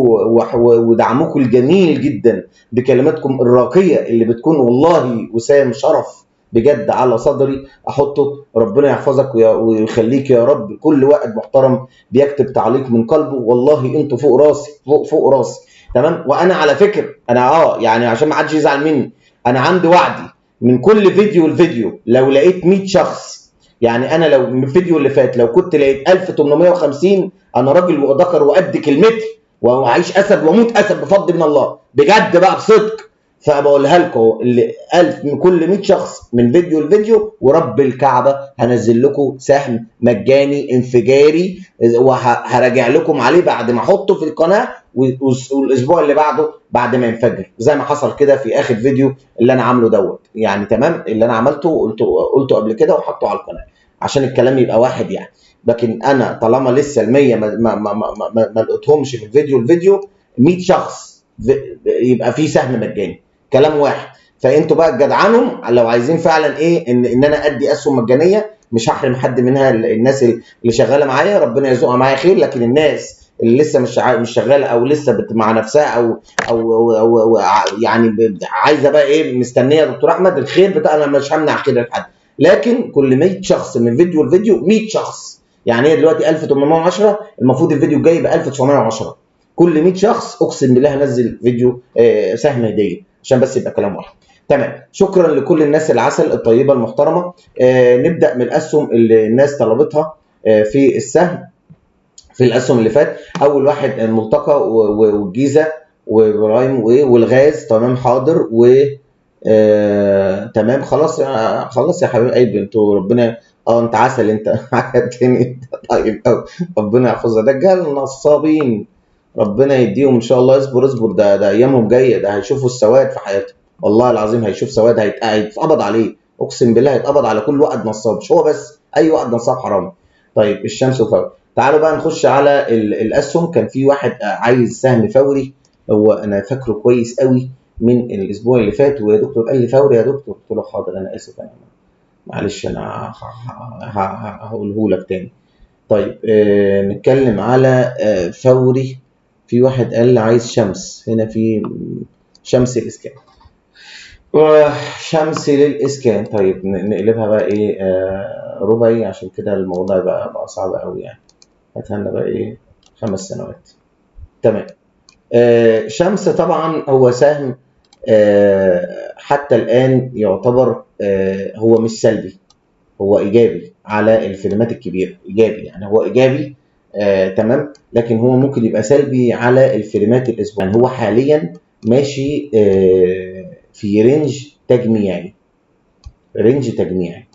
ودعمكم الجميل جدا بكلماتكم الراقية اللي بتكون والله وسام شرف بجد على صدري احطه. ربنا يحفظك ويخليك يا رب. كل واحد محترم بيكتب تعليق من قلبه، والله انتوا فوق راسي، فوق راسي. تمام. وانا على فكرة انا يعني عشان ما حدش يزعل مني، انا عندي وعدي من كل فيديو لفيديو، لو لقيت 100 شخص، يعني انا لو من الفيديو اللي فات لو كنت لقيت 1850، انا راجل وذكر وقد كلمتي، وهعيش اسد واموت اسد بفضل من الله بجد بقى بصدق. فبقولها لكم، اللي 1000 من كل 100 شخص من فيديو لفيديو ورب الكعبة هنزل لكم سهم مجاني انفجاري، وهراجع لكم عليه بعد ما احطه في القناة والاسبوع اللي بعده بعد ما ينفجر، زي ما حصل كده في اخر فيديو اللي انا عامله دوت يعني. تمام، اللي انا عملته قلته قبل كده وحطه على القناة عشان الكلام يبقى واحد يعني. لكن انا طالما لسه ال 100 ما لقيتهمش في الفيديو الفيديو 100 شخص يبقى في سهم مجاني، كلام واحد. فانتوا بقى جدعنهم لو عايزين فعلا ايه ان انا ادي اسهم مجانية، مش هحرم حد منها. الناس اللي شغالة معايا ربنا يرزقها معايا خير، لكن الناس اللي لسه مش شغالة او لسه مع نفسها او او او, أو يعني عايزه بقى ايه، مستنيه يا دكتور احمد الخير بتاع، انا مش همنع خير لحد، لكن كل 100 شخص من فيديو لفيديو 100 شخص، يعني هي دلوقتي 1810، المفروض الفيديو الجاي يبقى 1910. كل 100 شخص اقسم بالله هنزل فيديو سهم هديه، عشان بس يبقى كلام واحد. تمام، شكرا لكل الناس العسل الطيبة المحترمة. نبدا من الاسهم اللي الناس طلبتها في السهم في الاسهم اللي فات. اول واحد الملتقى والجيزه وابراهيم والغاز. تمام، حاضر. و تمام، خلاص خلاص يا حبيب قلبي، انتوا ربنا انت عسل انت عجبتني انت طيب قوي، ربنا يحفظها. ده رجال نصابين، ربنا يديهم ان شاء الله. اصبر اصبر، ده ايامهم جاية، ده هيشوفوا السواد في حياتهم، والله العظيم هيشوف سواد، هيتقبض عليه، اقسم بالله هيتقبض على كل واحد نصاب، مش هو بس، اي واحد نصاب حرام. طيب الشمس وفوري، تعالوا بقى نخش على الاسهم. كان في واحد عايز سهم فوري، هو انا فاكره كويس قوي من الاسبوع اللي فات، ويا دكتور قال لي فوري يا دكتور، قلت له حاضر انا اسف، انا معلش انا هقوله لك تاني. طيب نتكلم على فوري. في واحد قال لي عايز شمس، هنا في شمس الاسكان، شمس للاسكان. طيب نقلبها بقى ايه، ربعي، عشان كده الموضوع بقى صعب قوي يعني. هاتها بقى ايه 5 سنوات. تمام. شمس طبعا هو سهم حتى الان يعتبر هو مش سلبي، هو ايجابي على الفريمات الكبيرة، ايجابي يعني هو ايجابي تمام، لكن هو ممكن يبقى سلبي على الفريمات الاسبوعية. يعني هو حاليا ماشي في range تجميعي، range تجميعي،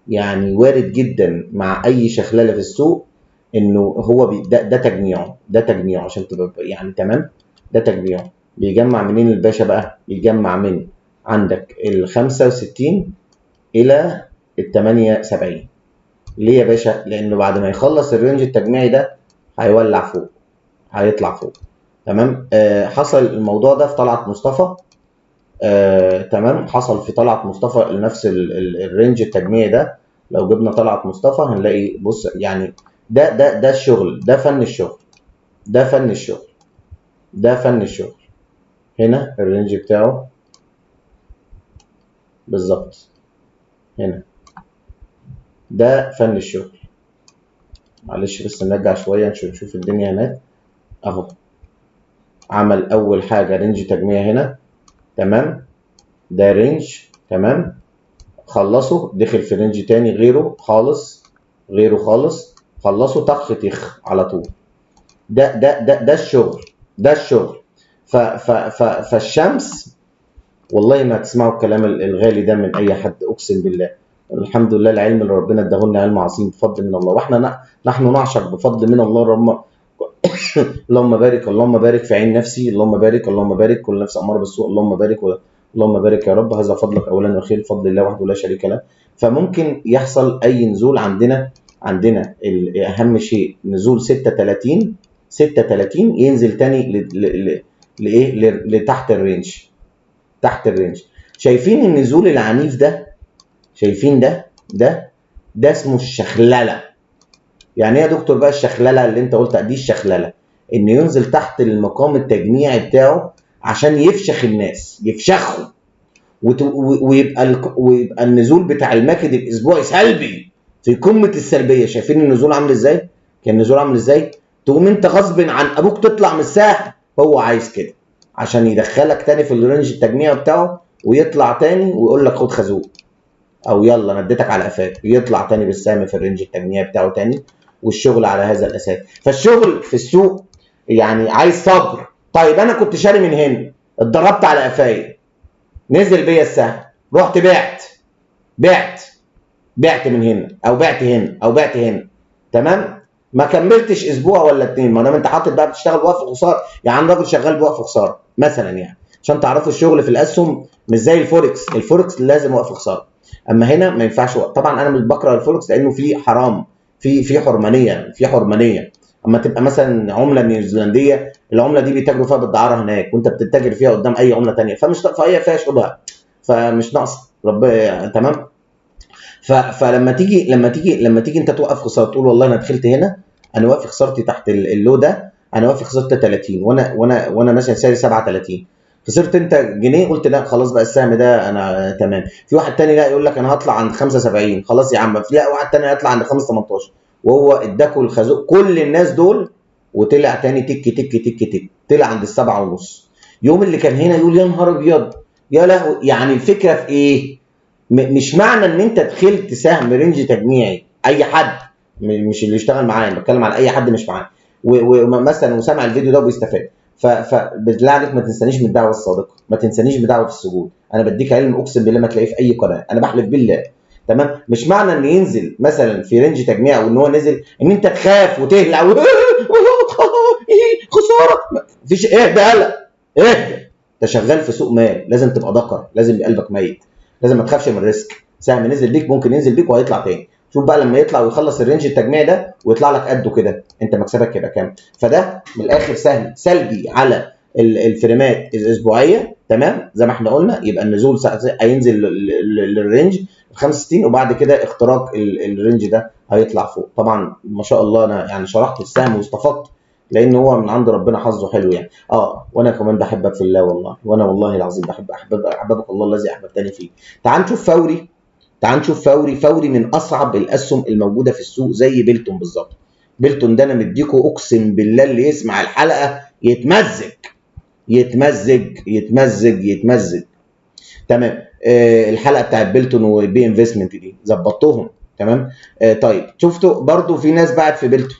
يعني وارد جدا مع اي شخلله في السوق انه هو ده تجميعه، ده تجميعه عشان تبقى يعني تمام. ده تجميعه بيجمع منين الباشا بقى؟ بيجمع من عندك ال 65 الى ال 78. ليه يا باشا؟ لانه بعد ما يخلص ال range التجميعي ده هيولع فوق، هيطلع فوق. تمام. حصل الموضوع ده في طلعت مصطفى. تمام، حصل في طلعت مصطفى نفس ال range التجميعي ده. لو جبنا طلعت مصطفى هنلاقي، بص يعني ده ده ده الشغل، ده فن الشغل، ده فن الشغل، ده فن الشغل. هنا ال range بتاعه بالظبط هنا، ده فن الشغل. معلش بس نرجع شوية نشوف الدنيا هناك اهو. عمل اول حاجة range تجميع هنا، تمام، ده range، تمام، خلصه، دخل في range تاني غيره خالص، غيره خالص، خلصه طخ تخ على طول. ده ده ده ده الشغل، ده الشغل. ف ف ف فالشمس والله ما تسمعوا الكلام الغالي ده من اي حد، اقسم بالله. الحمد لله العلم اللي ربنا اداهولنا علم عظيم بفضل من الله، واحنا نحن نعشق بفضل من الله. رب اللهم بارك، اللهم بارك في عين نفسي، اللهم بارك، اللهم بارك، كل نفس اماره بالسوء، اللهم بارك، اللهم بارك يا رب. هذا فضلك اولا واخيرا، فضل الله وحده لا شريك له. فممكن يحصل اي نزول عندنا، عندنا اهم شيء نزول 36، 36 ينزل تاني لايه؟ لتحت ال range، تحت ال range. شايفين النزول العنيف ده؟ شايفين ده؟ ده ده اسمه الشخلله. يعني ايه يا دكتور بقى الشخلله اللي انت قلت دي؟ الشخلله ان ينزل تحت المقام التجميعي بتاعه عشان يفشخ الناس، يفشخهم، ويبقى النزول بتاع ال MACD الاسبوعي سلبي في قمة السلبية. شايفين النزول عامل ازاي؟ كان النزول عامل ازاي؟ تقوم انت غصب عن ابوك تطلع من الساحة. هو عايز كده عشان يدخلك تاني في ال range التجميعي بتاعه ويطلع تاني ويقول لك خد خازوق، او يلا انا اديتك على قفاك، يطلع تاني بالسهم في ال range التجميعي بتاعه تاني، والشغل على هذا الاساس. فالشغل في السوق يعني عايز صبر. طيب انا كنت شاري من هنا، اتضربت على قفايا، نزل بيا السهم، رحت بعت بعت بعت من هنا او بعت هنا او بعت هنا، تمام؟ ما كملتش اسبوع ولا اتنين، ما دام انت حاطط بقى بتشتغل بوقف خسارة، يعني راجل شغال بوقف خسارة مثلا، يعني عشان تعرفوا الشغل في الاسهم مش زي ال forex، ال forex لازم وقف خسارة، اما هنا ما ينفعش وقف. طبعا انا مش بكره الفوركس لانه في حرام، في حرمانيه، في حرمانيه. اما تبقى مثلا عمله نيوزيلنديه، العملة دي بيتاجروا فيها بالدعاره هناك، وانت بتتاجر فيها قدام اي عمله ثانية، فمش فهي فيها شبهه، فمش ناقصه ربنا، تمام؟ فلما تيجي لما تيجي لما تيجي انت توقف خسارة، تقول والله انا دخلت هنا، انا واقف خسارتي تحت ال low ده، انا واقف خسارتي 30، وانا مثلا سعري 37، خسرت انت جنيه، قلت لا خلاص بقى السهم ده انا تمام. في واحد تاني لا يقول لك انا هطلع عند 75، خلاص يا عم. في لا واحد تاني هيطلع عند 5.18، وهو اداكوا الخازوق كل الناس دول، وطلع تاني تك تك تك تك، طلع عند 7.5. يوم اللي كان هنا يقول يا نهار ابيض يا لهوي. يعني الفكرة في ايه؟ مش معنى ان انت دخلت سهم range تجميعي، اي حد مش اللي يشتغل معايا، انا بتكلم على اي حد مش معايا ومثلا وسمع الفيديو ده وبيستفاد، فبالله عليك ما تنسانيش من الدعوة الصادقة، ما تنسانيش من دعوه السجود. انا بديك علم اقسم بالله ما تلاقيه في اي قناة، انا بحلف بالله، تمام؟ مش معنى ان ينزل مثلا في range تجميع وان هو نزل ان انت تخاف وتهلع خسارة، مفيش. اهدى هلا، اهدى، انت شغال في سوق مال، لازم تبقى ذكر، لازم يبقى قلبك ميت، لازم ما تخافش من ال risk. سهم نزل بيك ممكن ينزل بيك وهيطلع تاني. شوف بقى لما يطلع ويخلص ال range التجميعي ده ويطلع لك قده كده، انت مكسبك يبقى كام؟ فده من الاخر سهم سلبي على الفريمات الاسبوعية، تمام؟ زي ما احنا قلنا يبقى النزول هينزل لل range 65، وبعد كده اختراق ال range ده هيطلع فوق. طبعا ما شاء الله انا يعني شرحت السهم واستفدت، لان هو من عند ربنا حظه حلو يعني. وانا كمان بحبك في الله والله، وانا والله العظيم بحب احببك الله الذي احببتني فيه. تعال نشوف فوري، تعال نشوف فوري. فوري من اصعب الاسهم الموجودة في السوق، زي بلتون بالظبط. بلتون ده انا مديكوا اقسم بالله اللي يسمع الحلقة يتمزج يتمزج يتمزج يتمزج، تمام؟ الحلقة بتاعت بلتون وبي انفستمنت دي ظبطتهم، تمام؟ طيب شفتوا برضو في ناس باعت في بلتون،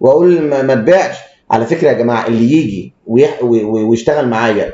واقول ما تبيعش. على فكرة يا جماعة اللي يجي ويشتغل معايا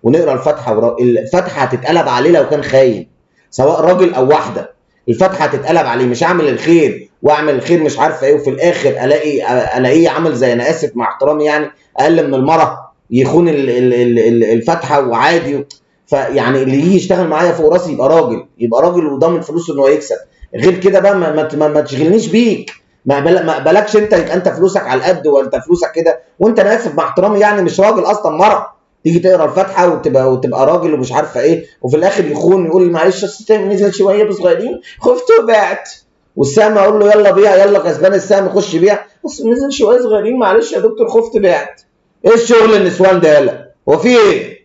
ونقرا الفاتحة، الفاتحة هتتقلب عليه لو كان خاين، سواء راجل او واحدة، الفاتحة هتتقلب عليه. مش هعمل الخير واعمل الخير مش عارفه ايه، وفي الاخر الاقيه عامل زي، انا اسف مع احترامي يعني، اقل من المرة، يخون الفاتحة وعادي. فيعني اللي يجي يشتغل معايا فوق راسي يبقى راجل، يبقى راجل وضامن فلوسه ان هو يكسب. غير كده بقى ما تشغلنيش بيك، ما اقبلكش انت، يبقى انت فلوسك على القد وانت فلوسك كده، وانت انا اسف مع احترامي يعني مش راجل اصلا، مرة تيجي تقرا الفاتحة وتبقى راجل ومش عارفه ايه، وفي الاخر يخون يقول معلش السهم نزل شوية صغيرين خفت وبعت، والسهم اقول له يلا بيع، يلا كسبان السهم خش بيع، بس نزل شوية صغيرين معلش يا دكتور خفت بعت. ايه الشغل النسوان ده؟ يلا هو في ايه؟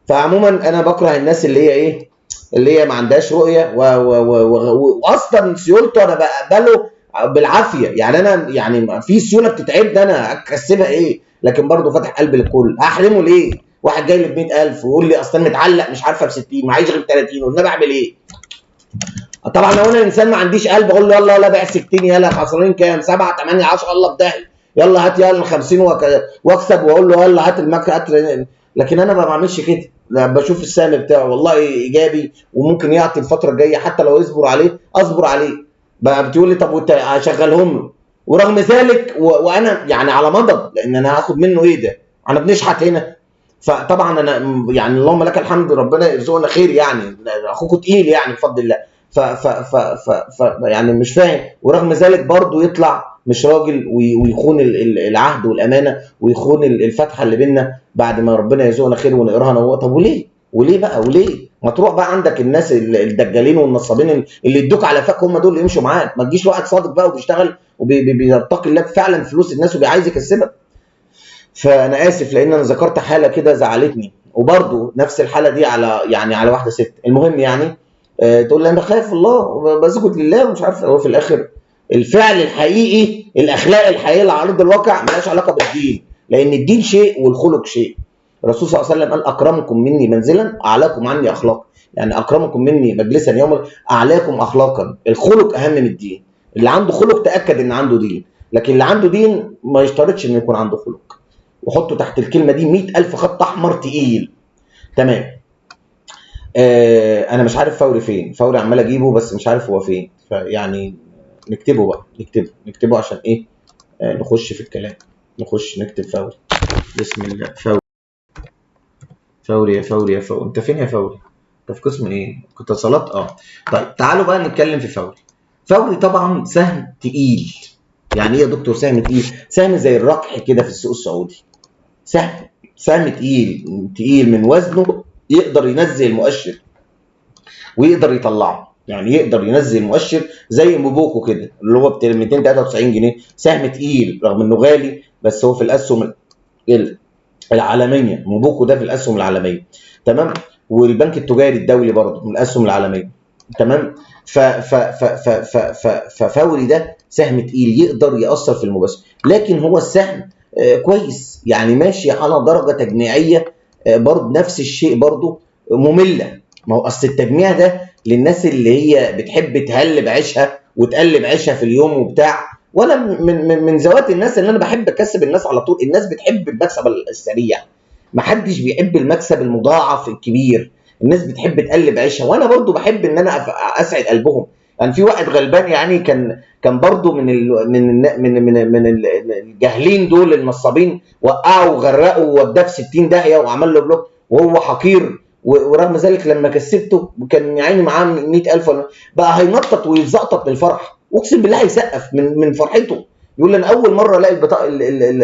فعموما انا بكره الناس اللي هي ايه، اللي هي ما عندهاش رؤية واصلا سيولته انا بقبله بالعافية، يعني انا يعني في سيولة بتتعبني انا اكسبها ايه، لكن برضه فاتح قلبي للكل. هحرمه ليه؟ واحد جاي لي ب 100,000 ويقول لي اصل انا متعلق مش عارفه ب 60، معيش غير 30، والنبي اعمل ايه؟ طبعا لو انا انسان ما عنديش قلب اقول له يلا يلا بيع 60، يلا خسرانين كام؟ 7 8 10، الله في داهية، يلا هات يلا 50 واكسب، واقول له يلا هات المكة هات. لكن انا ما بعملش كده، لا بشوف السهم بتاعه والله ايجابي وممكن يعطي الفترة الجاية، حتى لو يصبر عليه اصبر عليه. بقى بتقول لي طب وانت هشغلهم له، ورغم ذلك وانا يعني على مضض، لان انا هاخد منه ايه ده؟ انا بنشحت هنا. فطبعا انا يعني اللهم لك الحمد، ربنا يرزقنا خير يعني، اخوكم تقيل يعني بفضل الله. ف ف ف ف ف يعني مش فاهم، ورغم ذلك برضه يطلع مش راجل ويخون العهد والامانة، ويخون الفتحة اللي بينا بعد ما ربنا يرزقنا خير ونقراها انا وهو. طب وليه؟ وليه بقى؟ وليه؟ ما تروح بقى عندك الناس الدجالين والنصابين اللي يدوك على فك، هم دول اللي يمشوا معاك. ما تجيش واحد صادق بقى وبيشتغل وبيرتقي الله فعلا فلوس الناس وبيعايز يكسبك. فانا اسف لان انا ذكرت حاله كده زعلتني، وبرده نفس الحالة دي على يعني على واحدة ست. المهم يعني تقول لي انا خايف الله وبسجد لله ومش عارف. هو في الاخر الفعل الحقيقي، الاخلاق الحقيقية اللي على ارض الواقع مالهاش علاقة بالدين، لان الدين شيء والخلق شيء. الرسول صلى الله عليه وسلم قال اكرمكم مني منزلا اعلاكم عني اخلاقا، يعني اكرمكم مني مجلسا يوم اعلاكم اخلاقا. الخلق اهم من الدين. اللي عنده خلق تاكد ان عنده دين، لكن اللي عنده دين ما يشترطش انه يكون عنده خلق. وحطوا تحت الكلمة دي 100,000 خط احمر تقيل. تمام. انا مش عارف فوري فين، فوري عمال اجيبه بس مش عارف هو فين، فيعني نكتبه بقى، نكتبه عشان ايه؟ نخش في الكلام، نخش نكتب فوري. بسم الله. فوري فوري يا فوري يا فوري، انت فين يا فوري؟ انت في قسم ايه؟ كنت اتصالات. طيب تعالوا بقى نتكلم في فوري. فوري طبعا سهم تقيل. يعني ايه يا دكتور سهم تقيل؟ سهم زي الركح كده في السوق السعودي، سهم تقيل، تقيل من وزنه، يقدر ينزل المؤشر ويقدر يطلعه، يعني يقدر ينزل المؤشر زي موبوكو كده اللي هو ب 293 جنيه. سهم تقيل رغم انه غالي، بس هو في الاسهم العالمية، موبوكو ده في الاسهم العالمية، تمام؟ والبنك التجاري الدولي برضه من الاسهم العالمية، تمام؟ ف ف ف ف ف ف ففوري ده سهم تقيل يقدر يأثر في المباشر، لكن هو السهم كويس، يعني ماشي على درجه تجميعيه، برضه نفس الشيء برضه مملة. ما هو اصل التجميع ده للناس اللي هي بتحب تهلب عيشها وتقلب عيشها في اليوم وبتاع، وانا من ذوات الناس اللي انا بحب اكسب الناس على طول. الناس بتحب المكسب السريع، محدش بيحب المكسب المضاعف الكبير، الناس بتحب تقلب عيشها، وانا برضو بحب ان انا اسعد قلبهم. يعني في واحد غلبان يعني كان برضو من ال من ال من من من الجاهلين دول النصابين، وقعوا وغرقوا ووداه في 60 داهية وعمل له block وهو حقير، ورغم ذلك لما كسبته كان يعني معاه 100,000 ولا بقى، هينطط ويتزقطط من الفرح، اقسم بالله هيسقف من فرحته، يقول لي انا اول مرة الاقي البطاقة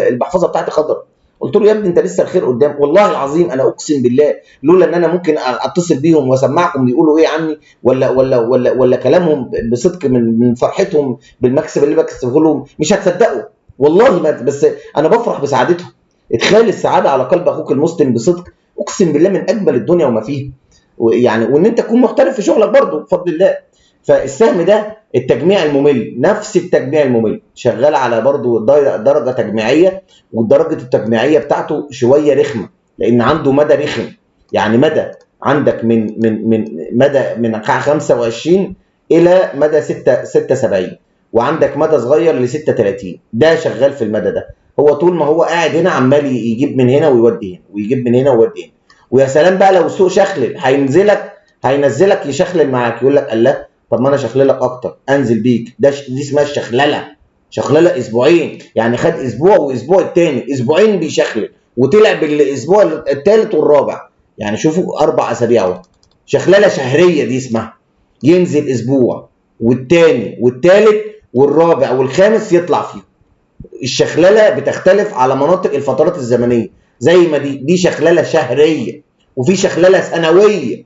المحفظة بتاعتي خضراء. قلت له يا ابني انت لسه الخير قدام، والله العظيم انا اقسم بالله لولا ان انا ممكن اتصل بيهم واسمعكم بيقولوا ايه عني ولا ولا ولا ولا كلامهم بصدق من فرحتهم بالمكسب اللي بكسبه لهم مش هتصدقوا والله، ما بس انا بفرح بسعادتهم. ادخال السعادة على قلب اخوك المسلم بصدق اقسم بالله من اجمل الدنيا وما فيها، ويعني وان انت تكون محترف في شغلك برضه بفضل الله. فالسهم ده التجميع الممل، نفس التجميع الممل، شغال على برضه درجه تجميعيه، ودرجة التجميعيه بتاعته شوية رخمة لان عنده مدى رخم، يعني مدى عندك من من من مدى من 25 الى مدى 6 76، وعندك مدى صغير ل 36، ده شغال في المدى ده. هو طول ما هو قاعد هنا عمال يجيب من هنا ويودي هنا ويجيب من هنا ويودي هنا. ويا سلام بقى لو السوق شخلل، هينزلك يشخلل معاك، يقول لك الله طب ما انا شخللك اكتر انزل بيك. ده دي اسمها الشخلله، شخلله اسبوعين، يعني خد اسبوع واسبوع التاني، اسبوعين بيشخلل وطلع بالاسبوع الثالث والرابع، يعني شوفوا 4 اسابيع اهو، شخلله شهرية دي اسمها، ينزل اسبوع والتاني والتالت والرابع والخامس يطلع فيهم. الشخلله بتختلف على مناطق الفترات الزمنية، زي ما دي شخلله شهرية، وفي شخلله سنوية،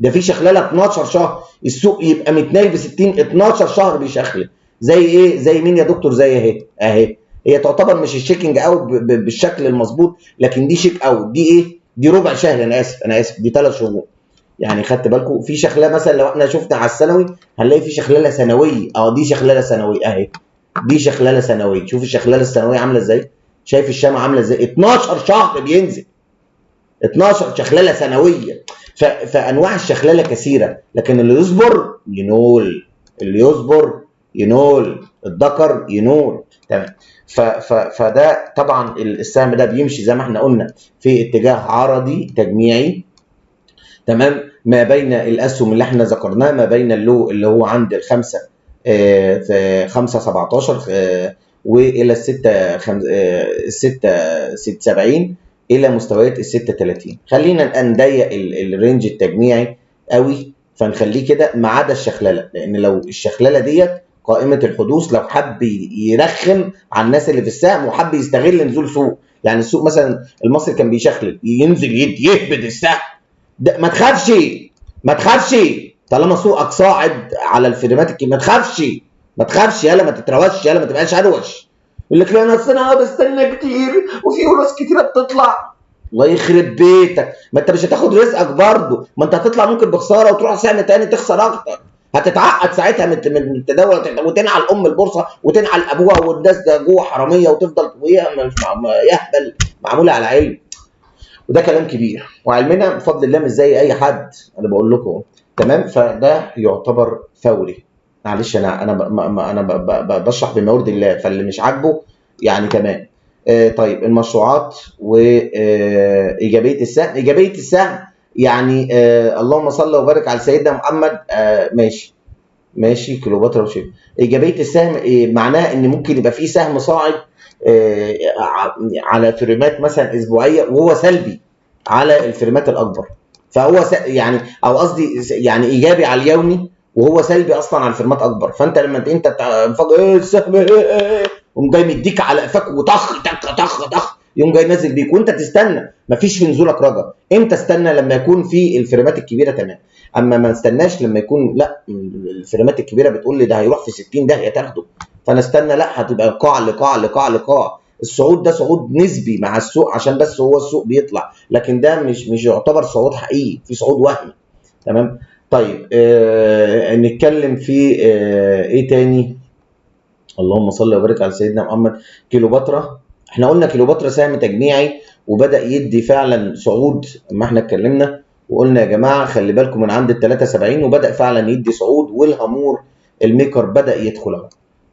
ده في شخلله 12 شهر، السوق يبقى متنايل ب 60 12 شهر بيشخلل. زي ايه؟ زي مين يا دكتور؟ زي اهي هي تعتبر مش ال shaking out بالشكل المظبوط، لكن دي shake out، دي ايه؟ دي ربع شهر، انا اسف دي 3 شهور. يعني خدت بالكم في شخلله مثلا لو احنا شفنا على السنوي هنلاقي في شخلله سنوية، دي شخلله سنوية اهي، دي شخلله سنوية. شوف الشخلله السنوية عامله ازاي، شايف الشمعة عامله ازاي، 12 شهر بينزل، 12 شخلله سنوية. فانواع الشخلله كثيرة، لكن اللي يصبر ينول، اللي يصبر ينول، الذكر ينول، تمام. فده طبعا السهم ده بيمشي زي ما احنا قلنا في اتجاه عرضي تجميعي، تمام، ما بين الاسهم اللي احنا ذكرناها، ما بين ال low اللي هو عند الخمسة، في خمسة سبعتاشر، والى الستة الستة ست سبعين، الى مستويات الستة تلاتين. خلينا نضيق ال range التجميعي قوي، فنخليه كده ما عدا الشخلله، لان لو الشخلله ديت قائمة الحدوث لو حب يرخم على الناس اللي في السهم وحب يستغل نزول سوق، يعني السوق مثلا المصري كان بيشخلل ينزل يهبد السهم ده، ما تخافش ما تخافش طالما سوقك صاعد على الفريمات الكبيرة، ما تخافش ما تخافش، يالا ما تتروش، يالا ما تبقاش اروش. يقول لك لا انا اصل انا بستنى كتير وفي ناس كتيرة بتطلع. الله يخرب بيتك، ما انت مش هتاخد رزقك برضه، ما انت هتطلع ممكن بخسارة وتروح سهم تاني تخسر اكتر، هتتعقد ساعتها من التداول وتنعل ام البورصة وتنعل ابوها والناس ده جوه حرامية وتفضل وهي مش يهبل معمولة على علم. وده كلام كبير، وعلمنا بفضل الله مش زي اي حد، انا بقول لكم تمام. فده يعتبر فوري. معلش انا بشرح بما يرضي الله، فاللي مش عاجبه يعني تمام. طيب المشروعات وايجابية السهم. ايجابية السهم يعني اللهم صل وبارك على سيدنا محمد. ماشي ماشي، كليوباترا وشيف. ايجابية السهم معناه ان ممكن يبقى في سهم صاعد على فريمات مثلا اسبوعية وهو سلبي على الفريمات الاكبر، فهو يعني او قصدي يعني ايجابي على اليومي وهو سلبي اصلا على الفريمات اكبر. فانت لما انت فجاة السهم قوم جاي مديك على قفاك وطخ طخ طخ طخ، يقوم جاي نازل بيك وانت تستنى، مفيش في نزولك رجا. امتى استنى؟ لما يكون في الفريمات الكبيرة تمام، اما ما استناش لما يكون لا الفريمات الكبيرة بتقول لي ده هيروح في 60 داهية تاخده، فانا استنى لا هتبقى قاع لقاع لقاع لقاع. الصعود ده صعود نسبي مع السوق عشان بس هو السوق بيطلع، لكن ده مش يعتبر صعود حقيقي، في صعود وهمي. تمام. طيب نتكلم في ايه تاني؟ اللهم صل وبارك على سيدنا محمد. كليوباترا، احنا قلنا كليوباترا سهم تجميعي وبدأ يدي فعلا صعود، اما احنا اتكلمنا وقلنا يا جماعة خلي بالكم من عند ال 73، وبدأ فعلا يدي صعود، والهامور ال maker بدأ يدخل اهو،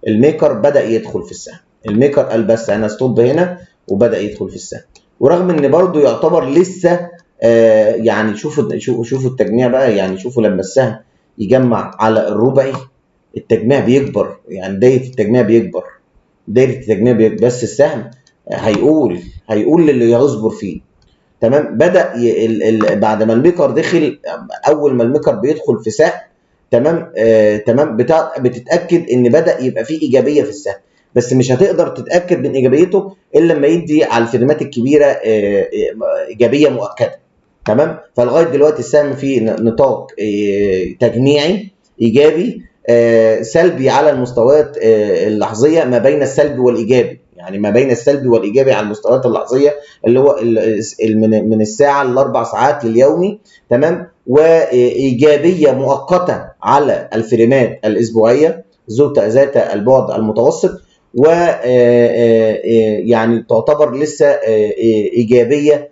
ال maker بدأ يدخل في السهم، ال maker قال بس انا stop هنا وبدأ يدخل في السهم، ورغم ان برضو يعتبر لسه يعني شوفوا التجميع بقى، يعني شوفوا لما السهم يجمع على الربعي التجميع بيكبر، يعني دايرة التجميع بيكبر، دايرة التجميع بيكبر، بس السهم هيقول للي هيصبر فيه. تمام. بدأ بعد ما ال maker دخل، اول ما ال maker بيدخل في سهم، تمام، تمام، بتتأكد ان بدأ يبقى فيه ايجابية في السهم، بس مش هتقدر تتأكد من ايجابيته الا لما يدي على الفريمات الكبيرة ايجابية مؤكدة. تمام. فلغاية دلوقتي السهم في نطاق تجميعي ايجابي، سلبي على المستويات اللحظية، ما بين السلبي والإيجابي، يعني ما بين السلبي والإيجابي على المستويات اللحظية اللي هو من الساعة لأربع ساعات لليومي. تمام. وإيجابية مؤقتة على الفريمات الأسبوعية ذات البعد المتوسط، و يعني تعتبر لسه إيجابية،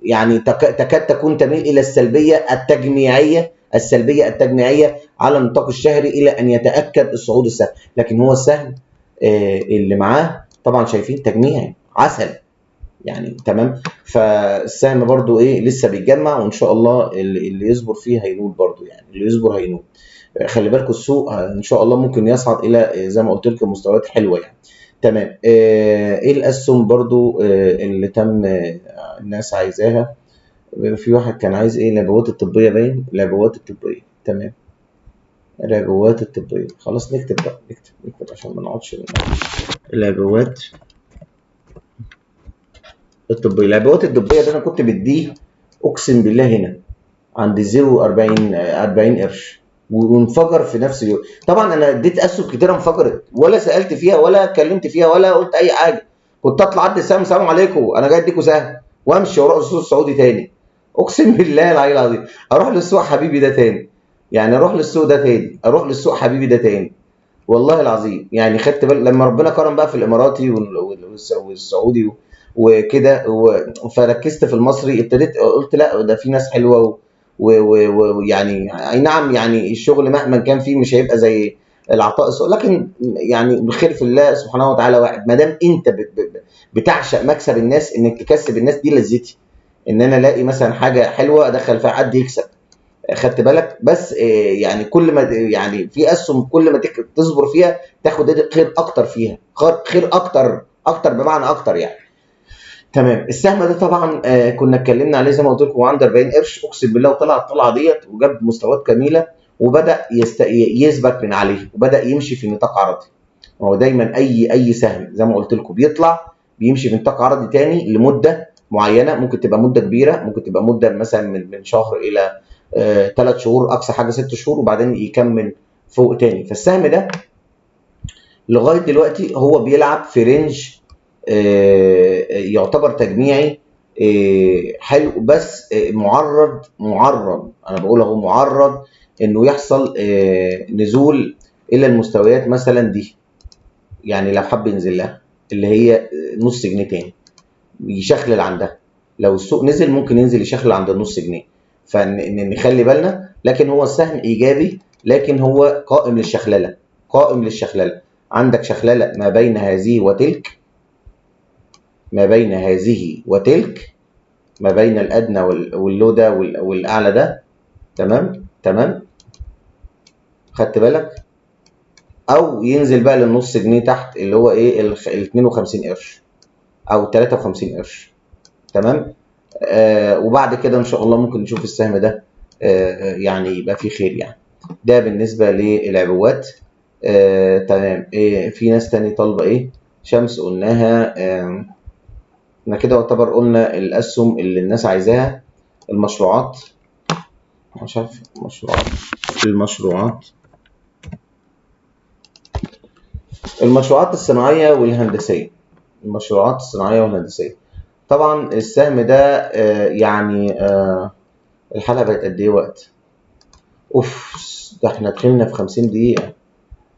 يعني تكاد تكون تميل إلى السلبية التجميعية، السلبية التجميعية على النطاق الشهري إلى أن يتأكد الصعود السهم. لكن هو السهم اللي معاه طبعا شايفين تجميعي عسل يعني. تمام. فالسهم برضو ايه لسه بيتجمع، وان شاء الله اللي يصبر فيه هينول برضو، يعني اللي يصبر هينول. خلي بالكم السوق ان شاء الله ممكن يصعد الى زي ما قلت لكم مستويات حلوة يعني. تمام. ايه الاسهم برضو اللي تم الناس عايزاها؟ في واحد كان عايز ايه؟ العبوات الطبية، باين العبوات الطبية. تمام، العبوات الطبية. خلاص نكتب بقى، نكتب عشان ما نقعدش. العبوات الطبية، العبوات الطبية ده انا كنت بديه اقسم بالله هنا عند 0.40، 40 قرش، وانفجر في نفس اليوم. طبعا انا اديت اسهم كتيرة انفجرت، ولا سالت فيها ولا اتكلمت فيها ولا قلت اي حاجة، كنت اطلع ادي السهم السلام عليكم انا جاي اديكم سهم وامشي واروح السوق السعودي تاني، اقسم بالله العلي العظيم اروح للسوق حبيبي ده تاني، يعني اروح للسوق ده تاني، اروح للسوق حبيبي ده تاني والله العظيم. يعني خدت بالك لما ربنا كرم بقى في الاماراتي والسعودي وكده، فركزت في المصري، ابتديت قلت لا ده في ناس حلوة ويعني اي نعم، يعني الشغل مهما كان فيه مش هيبقى زي العطاء السوق، لكن يعني بخير في الله سبحانه وتعالى واحد. ما دام انت بتعشق مكسب الناس، انك تكسب الناس دي لذتي، ان انا الاقي مثلا حاجة حلوة ادخل فيها حد يكسب، خدت بالك؟ بس يعني كل ما يعني في اسهم كل ما تصبر فيها تاخد خير اكتر فيها، خير اكتر اكتر بمعنى اكتر يعني. تمام. السهم ده طبعا كنا اتكلمنا عليه زي ما قلت لكم عند 40 قرش، اقسم بالله وطلع الطلعة ديت وجاب مستويات جميلة، وبدا يثبت من عليه، وبدا يمشي في نطاق عرضي. هو دايما اي سهم زي ما قلت لكم بيطلع بيمشي في نطاق عرضي تاني لمدة معينة، ممكن تبقى مده كبيرة، ممكن تبقى مده مثلا من شهر الى 3 شهور، اقصى حاجة 6 شهور، وبعدين يكمل فوق تاني. فالسهم ده لغاية دلوقتي هو بيلعب في range يعتبر تجميعي، حلو، بس معرض، انا بقول اهو معرض انه يحصل نزول الى المستويات مثلا دي، يعني لو حب ينزل لها اللي هي نص جنيه تاني يشخلل عندها، لو السوق نزل ممكن ينزل يشخلل عند النص جنيه، فنخلي بالنا. لكن هو السهم ايجابي، لكن هو قائم للشخلله، قائم للشخلله. عندك شخلله ما بين هذه وتلك، ما بين هذه وتلك، ما بين الادنى وال low ده والاعلى ده، تمام تمام، خدت بالك؟ او ينزل بقى للنص جنيه تحت اللي هو ايه ال 52 قرش او 53 قرش، تمام. وبعد كده ان شاء الله ممكن نشوف السهم ده يعني يبقى فيه خير يعني. ده بالنسبة للعبوات. تمام. إيه في ناس تاني طالبه ايه؟ شمس قلناها. احنا كده يعتبر قلنا الاسهم اللي الناس عايزاها. المشروعات مش عارف، المشروعات المشروعات الصناعية والهندسية، المشروعات الصناعية والهندسية. طبعا السهم ده يعني الحلقة بقت قد ايه وقت؟ اوف، ده احنا دخلنا في 50 دقيقة،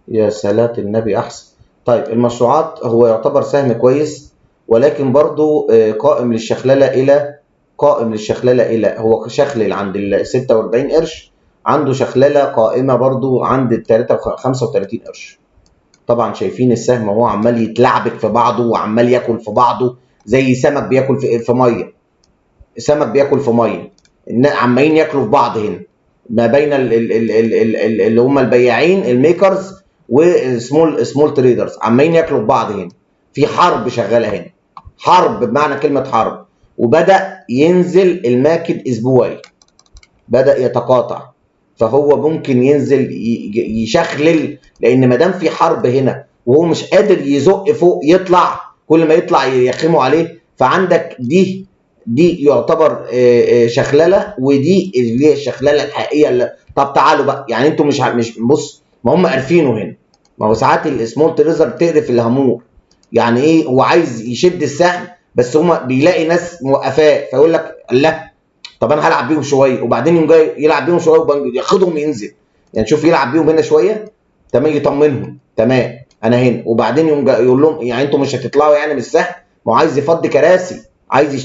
يا صلاة النبي احسن. طيب المشروعات هو يعتبر سهم كويس، ولكن برضو قائم للشخلله الى، قائم للشخلله الى، هو شخلل عند ال 46 قرش، عنده شخلله قائمة برضو عند ال 35 قرش. طبعا شايفين السهم وهو عمال يتلعبك في بعضه وعمال ياكل في بعضه زي سمك بياكل في مية، سمك بياكل في مية، عمالين ياكلوا في بعض هنا ما بين اللي هم البياعين ال makers وال small traders، عمالين ياكلوا في بعض هنا، في حرب شغالة هنا، حرب بمعنى كلمة حرب. وبدا ينزل ال MACD اسبوعي، بدا يتقاطع، فهو ممكن ينزل يشخلل، لان ما دام في حرب هنا وهو مش قادر يزق فوق يطلع، كل ما يطلع يخموا عليه. فعندك دي يعتبر شخلله، ودي اللي هي الشخلله الحقيقية اللي طب تعالوا بقى، يعني انتوا مش بص، ما هم عارفينه هنا، ما هو ساعات ال small trader بتقرف الهامور، يعني ايه هو عايز يشد السهم بس هما بيلاقي ناس موقفاه، فيقول لك لا طب انا هلعب بيهم شوية، وبعدين يقوم جاي يلعب بيهم شوية وياخدهم ينزل، يعني شوف يلعب بيهم هنا شوية تمام يطمنهم تمام انا هنا، وبعدين يقوم جاي يقول لهم يعني انتوا مش هتطلعوا يعني من السهم، ما هو عايز يفضي كراسي،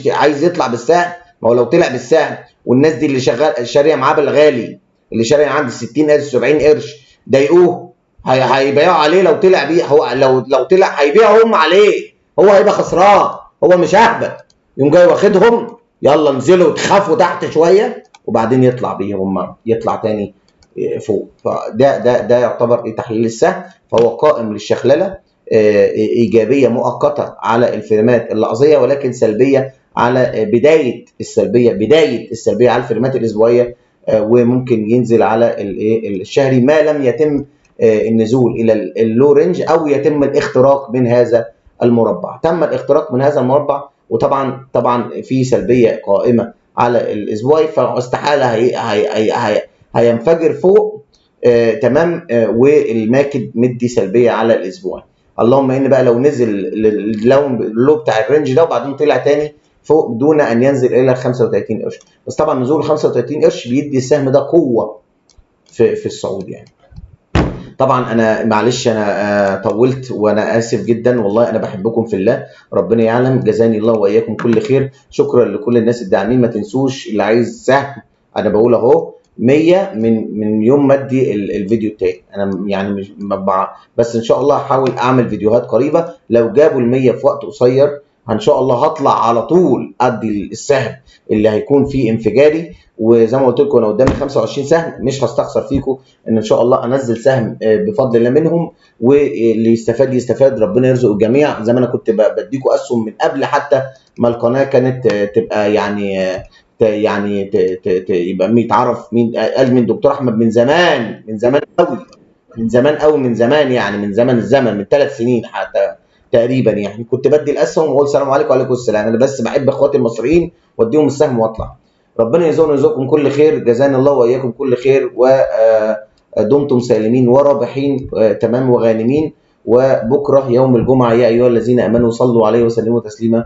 عايز يطلع بالسهم، ما هو لو طلع بالسهم والناس دي اللي شغال شاريه معاه بالغالي، اللي شاريه عند 60 قرش 70 قرش ضايقوه، هيبيعوا عليه لو طلع بيه، هو لو طلع هيبيعوا هم عليه، هو هيبقى خسران، هو مش اهبل، يقوم جاي واخدهم يلا انزلوا تخافوا تحت شوية وبعدين يطلع بيهم، يطلع تاني فوق. فده ده ده يعتبر ايه تحليل السهم. فهو قائم للشخلله، ايجابية مؤقتة على الفريمات اللحظيه، ولكن سلبية على بداية السلبية، بداية السلبية على الفريمات الاسبوعية، وممكن ينزل على الشهري ما لم يتم النزول الى ال low range او يتم الاختراق من هذا المربع. تم الاختراق من هذا المربع، وطبعا في سلبية قائمة على الاسبوعي، فاستحاله هي هي هي هي هينفجر فوق، تمام، وال MACD مدي سلبية على الاسبوع. اللهم ان بقى لو نزل ال low بتاع ال range ده وبعدين طلع تاني فوق دون ان ينزل الى 35 قرش، بس طبعا نزول 35 قرش بيدي السهم ده قوة في الصعود يعني. طبعا انا معلش انا طولت وانا اسف جدا، والله انا بحبكم في الله، ربنا يعلم، جزاني الله واياكم كل خير. شكرا لكل الناس الداعمين. ما تنسوش اللي عايز سهم، انا بقول اهو 100 من يوم ما ادي الفيديو التاني، انا يعني مش بس ان شاء الله هحاول اعمل فيديوهات قريبه. لو جابوا ال 100 في وقت قصير ان شاء الله هطلع على طول ادي السهم اللي هيكون فيه انفجاري. وزي ما قلت لكم انا قدامي 25 سهم، مش هستخسر فيكم ان شاء الله انزل سهم بفضل الله منهم، واللي يستفاد يستفاد، ربنا يرزق الجميع. زي ما انا كنت بديكم اسهم من قبل حتى ما القناة كانت تبقى يعني يعني يبقى يتعرف مين قال من دكتور احمد، من زمان، من زمان قوي، من زمان قوي، من زمان يعني من زمن الزمن، من 3 سنين حتى تقريبا يعني، كنت بدي الاسهم واقول السلام عليكم وعليكم السلام. انا بس بحب اخواتي المصريين واديهم السهم واطلع. ربنا يرزقنا ويرزقكم كل خير، جزانا الله واياكم كل خير، ودمتم سالمين ورابحين تمام وغانمين. وبكره يوم الجمعة يا ايها الذين امنوا صلوا عليه وسلموا تسليما،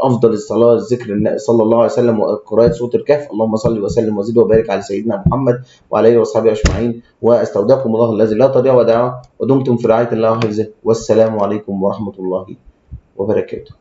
افضل الصلاة الذكر صلى الله عليه وسلم وقراءة سورة الكهف. اللهم صل وسلم وزد وبارك على سيدنا محمد وعلى اله وصحبه اجمعين، واستودعكم الله الذي لا تضيع ودائعه، ودمتم في رعاية الله وحفظه، والسلام عليكم ورحمة الله وبركاته.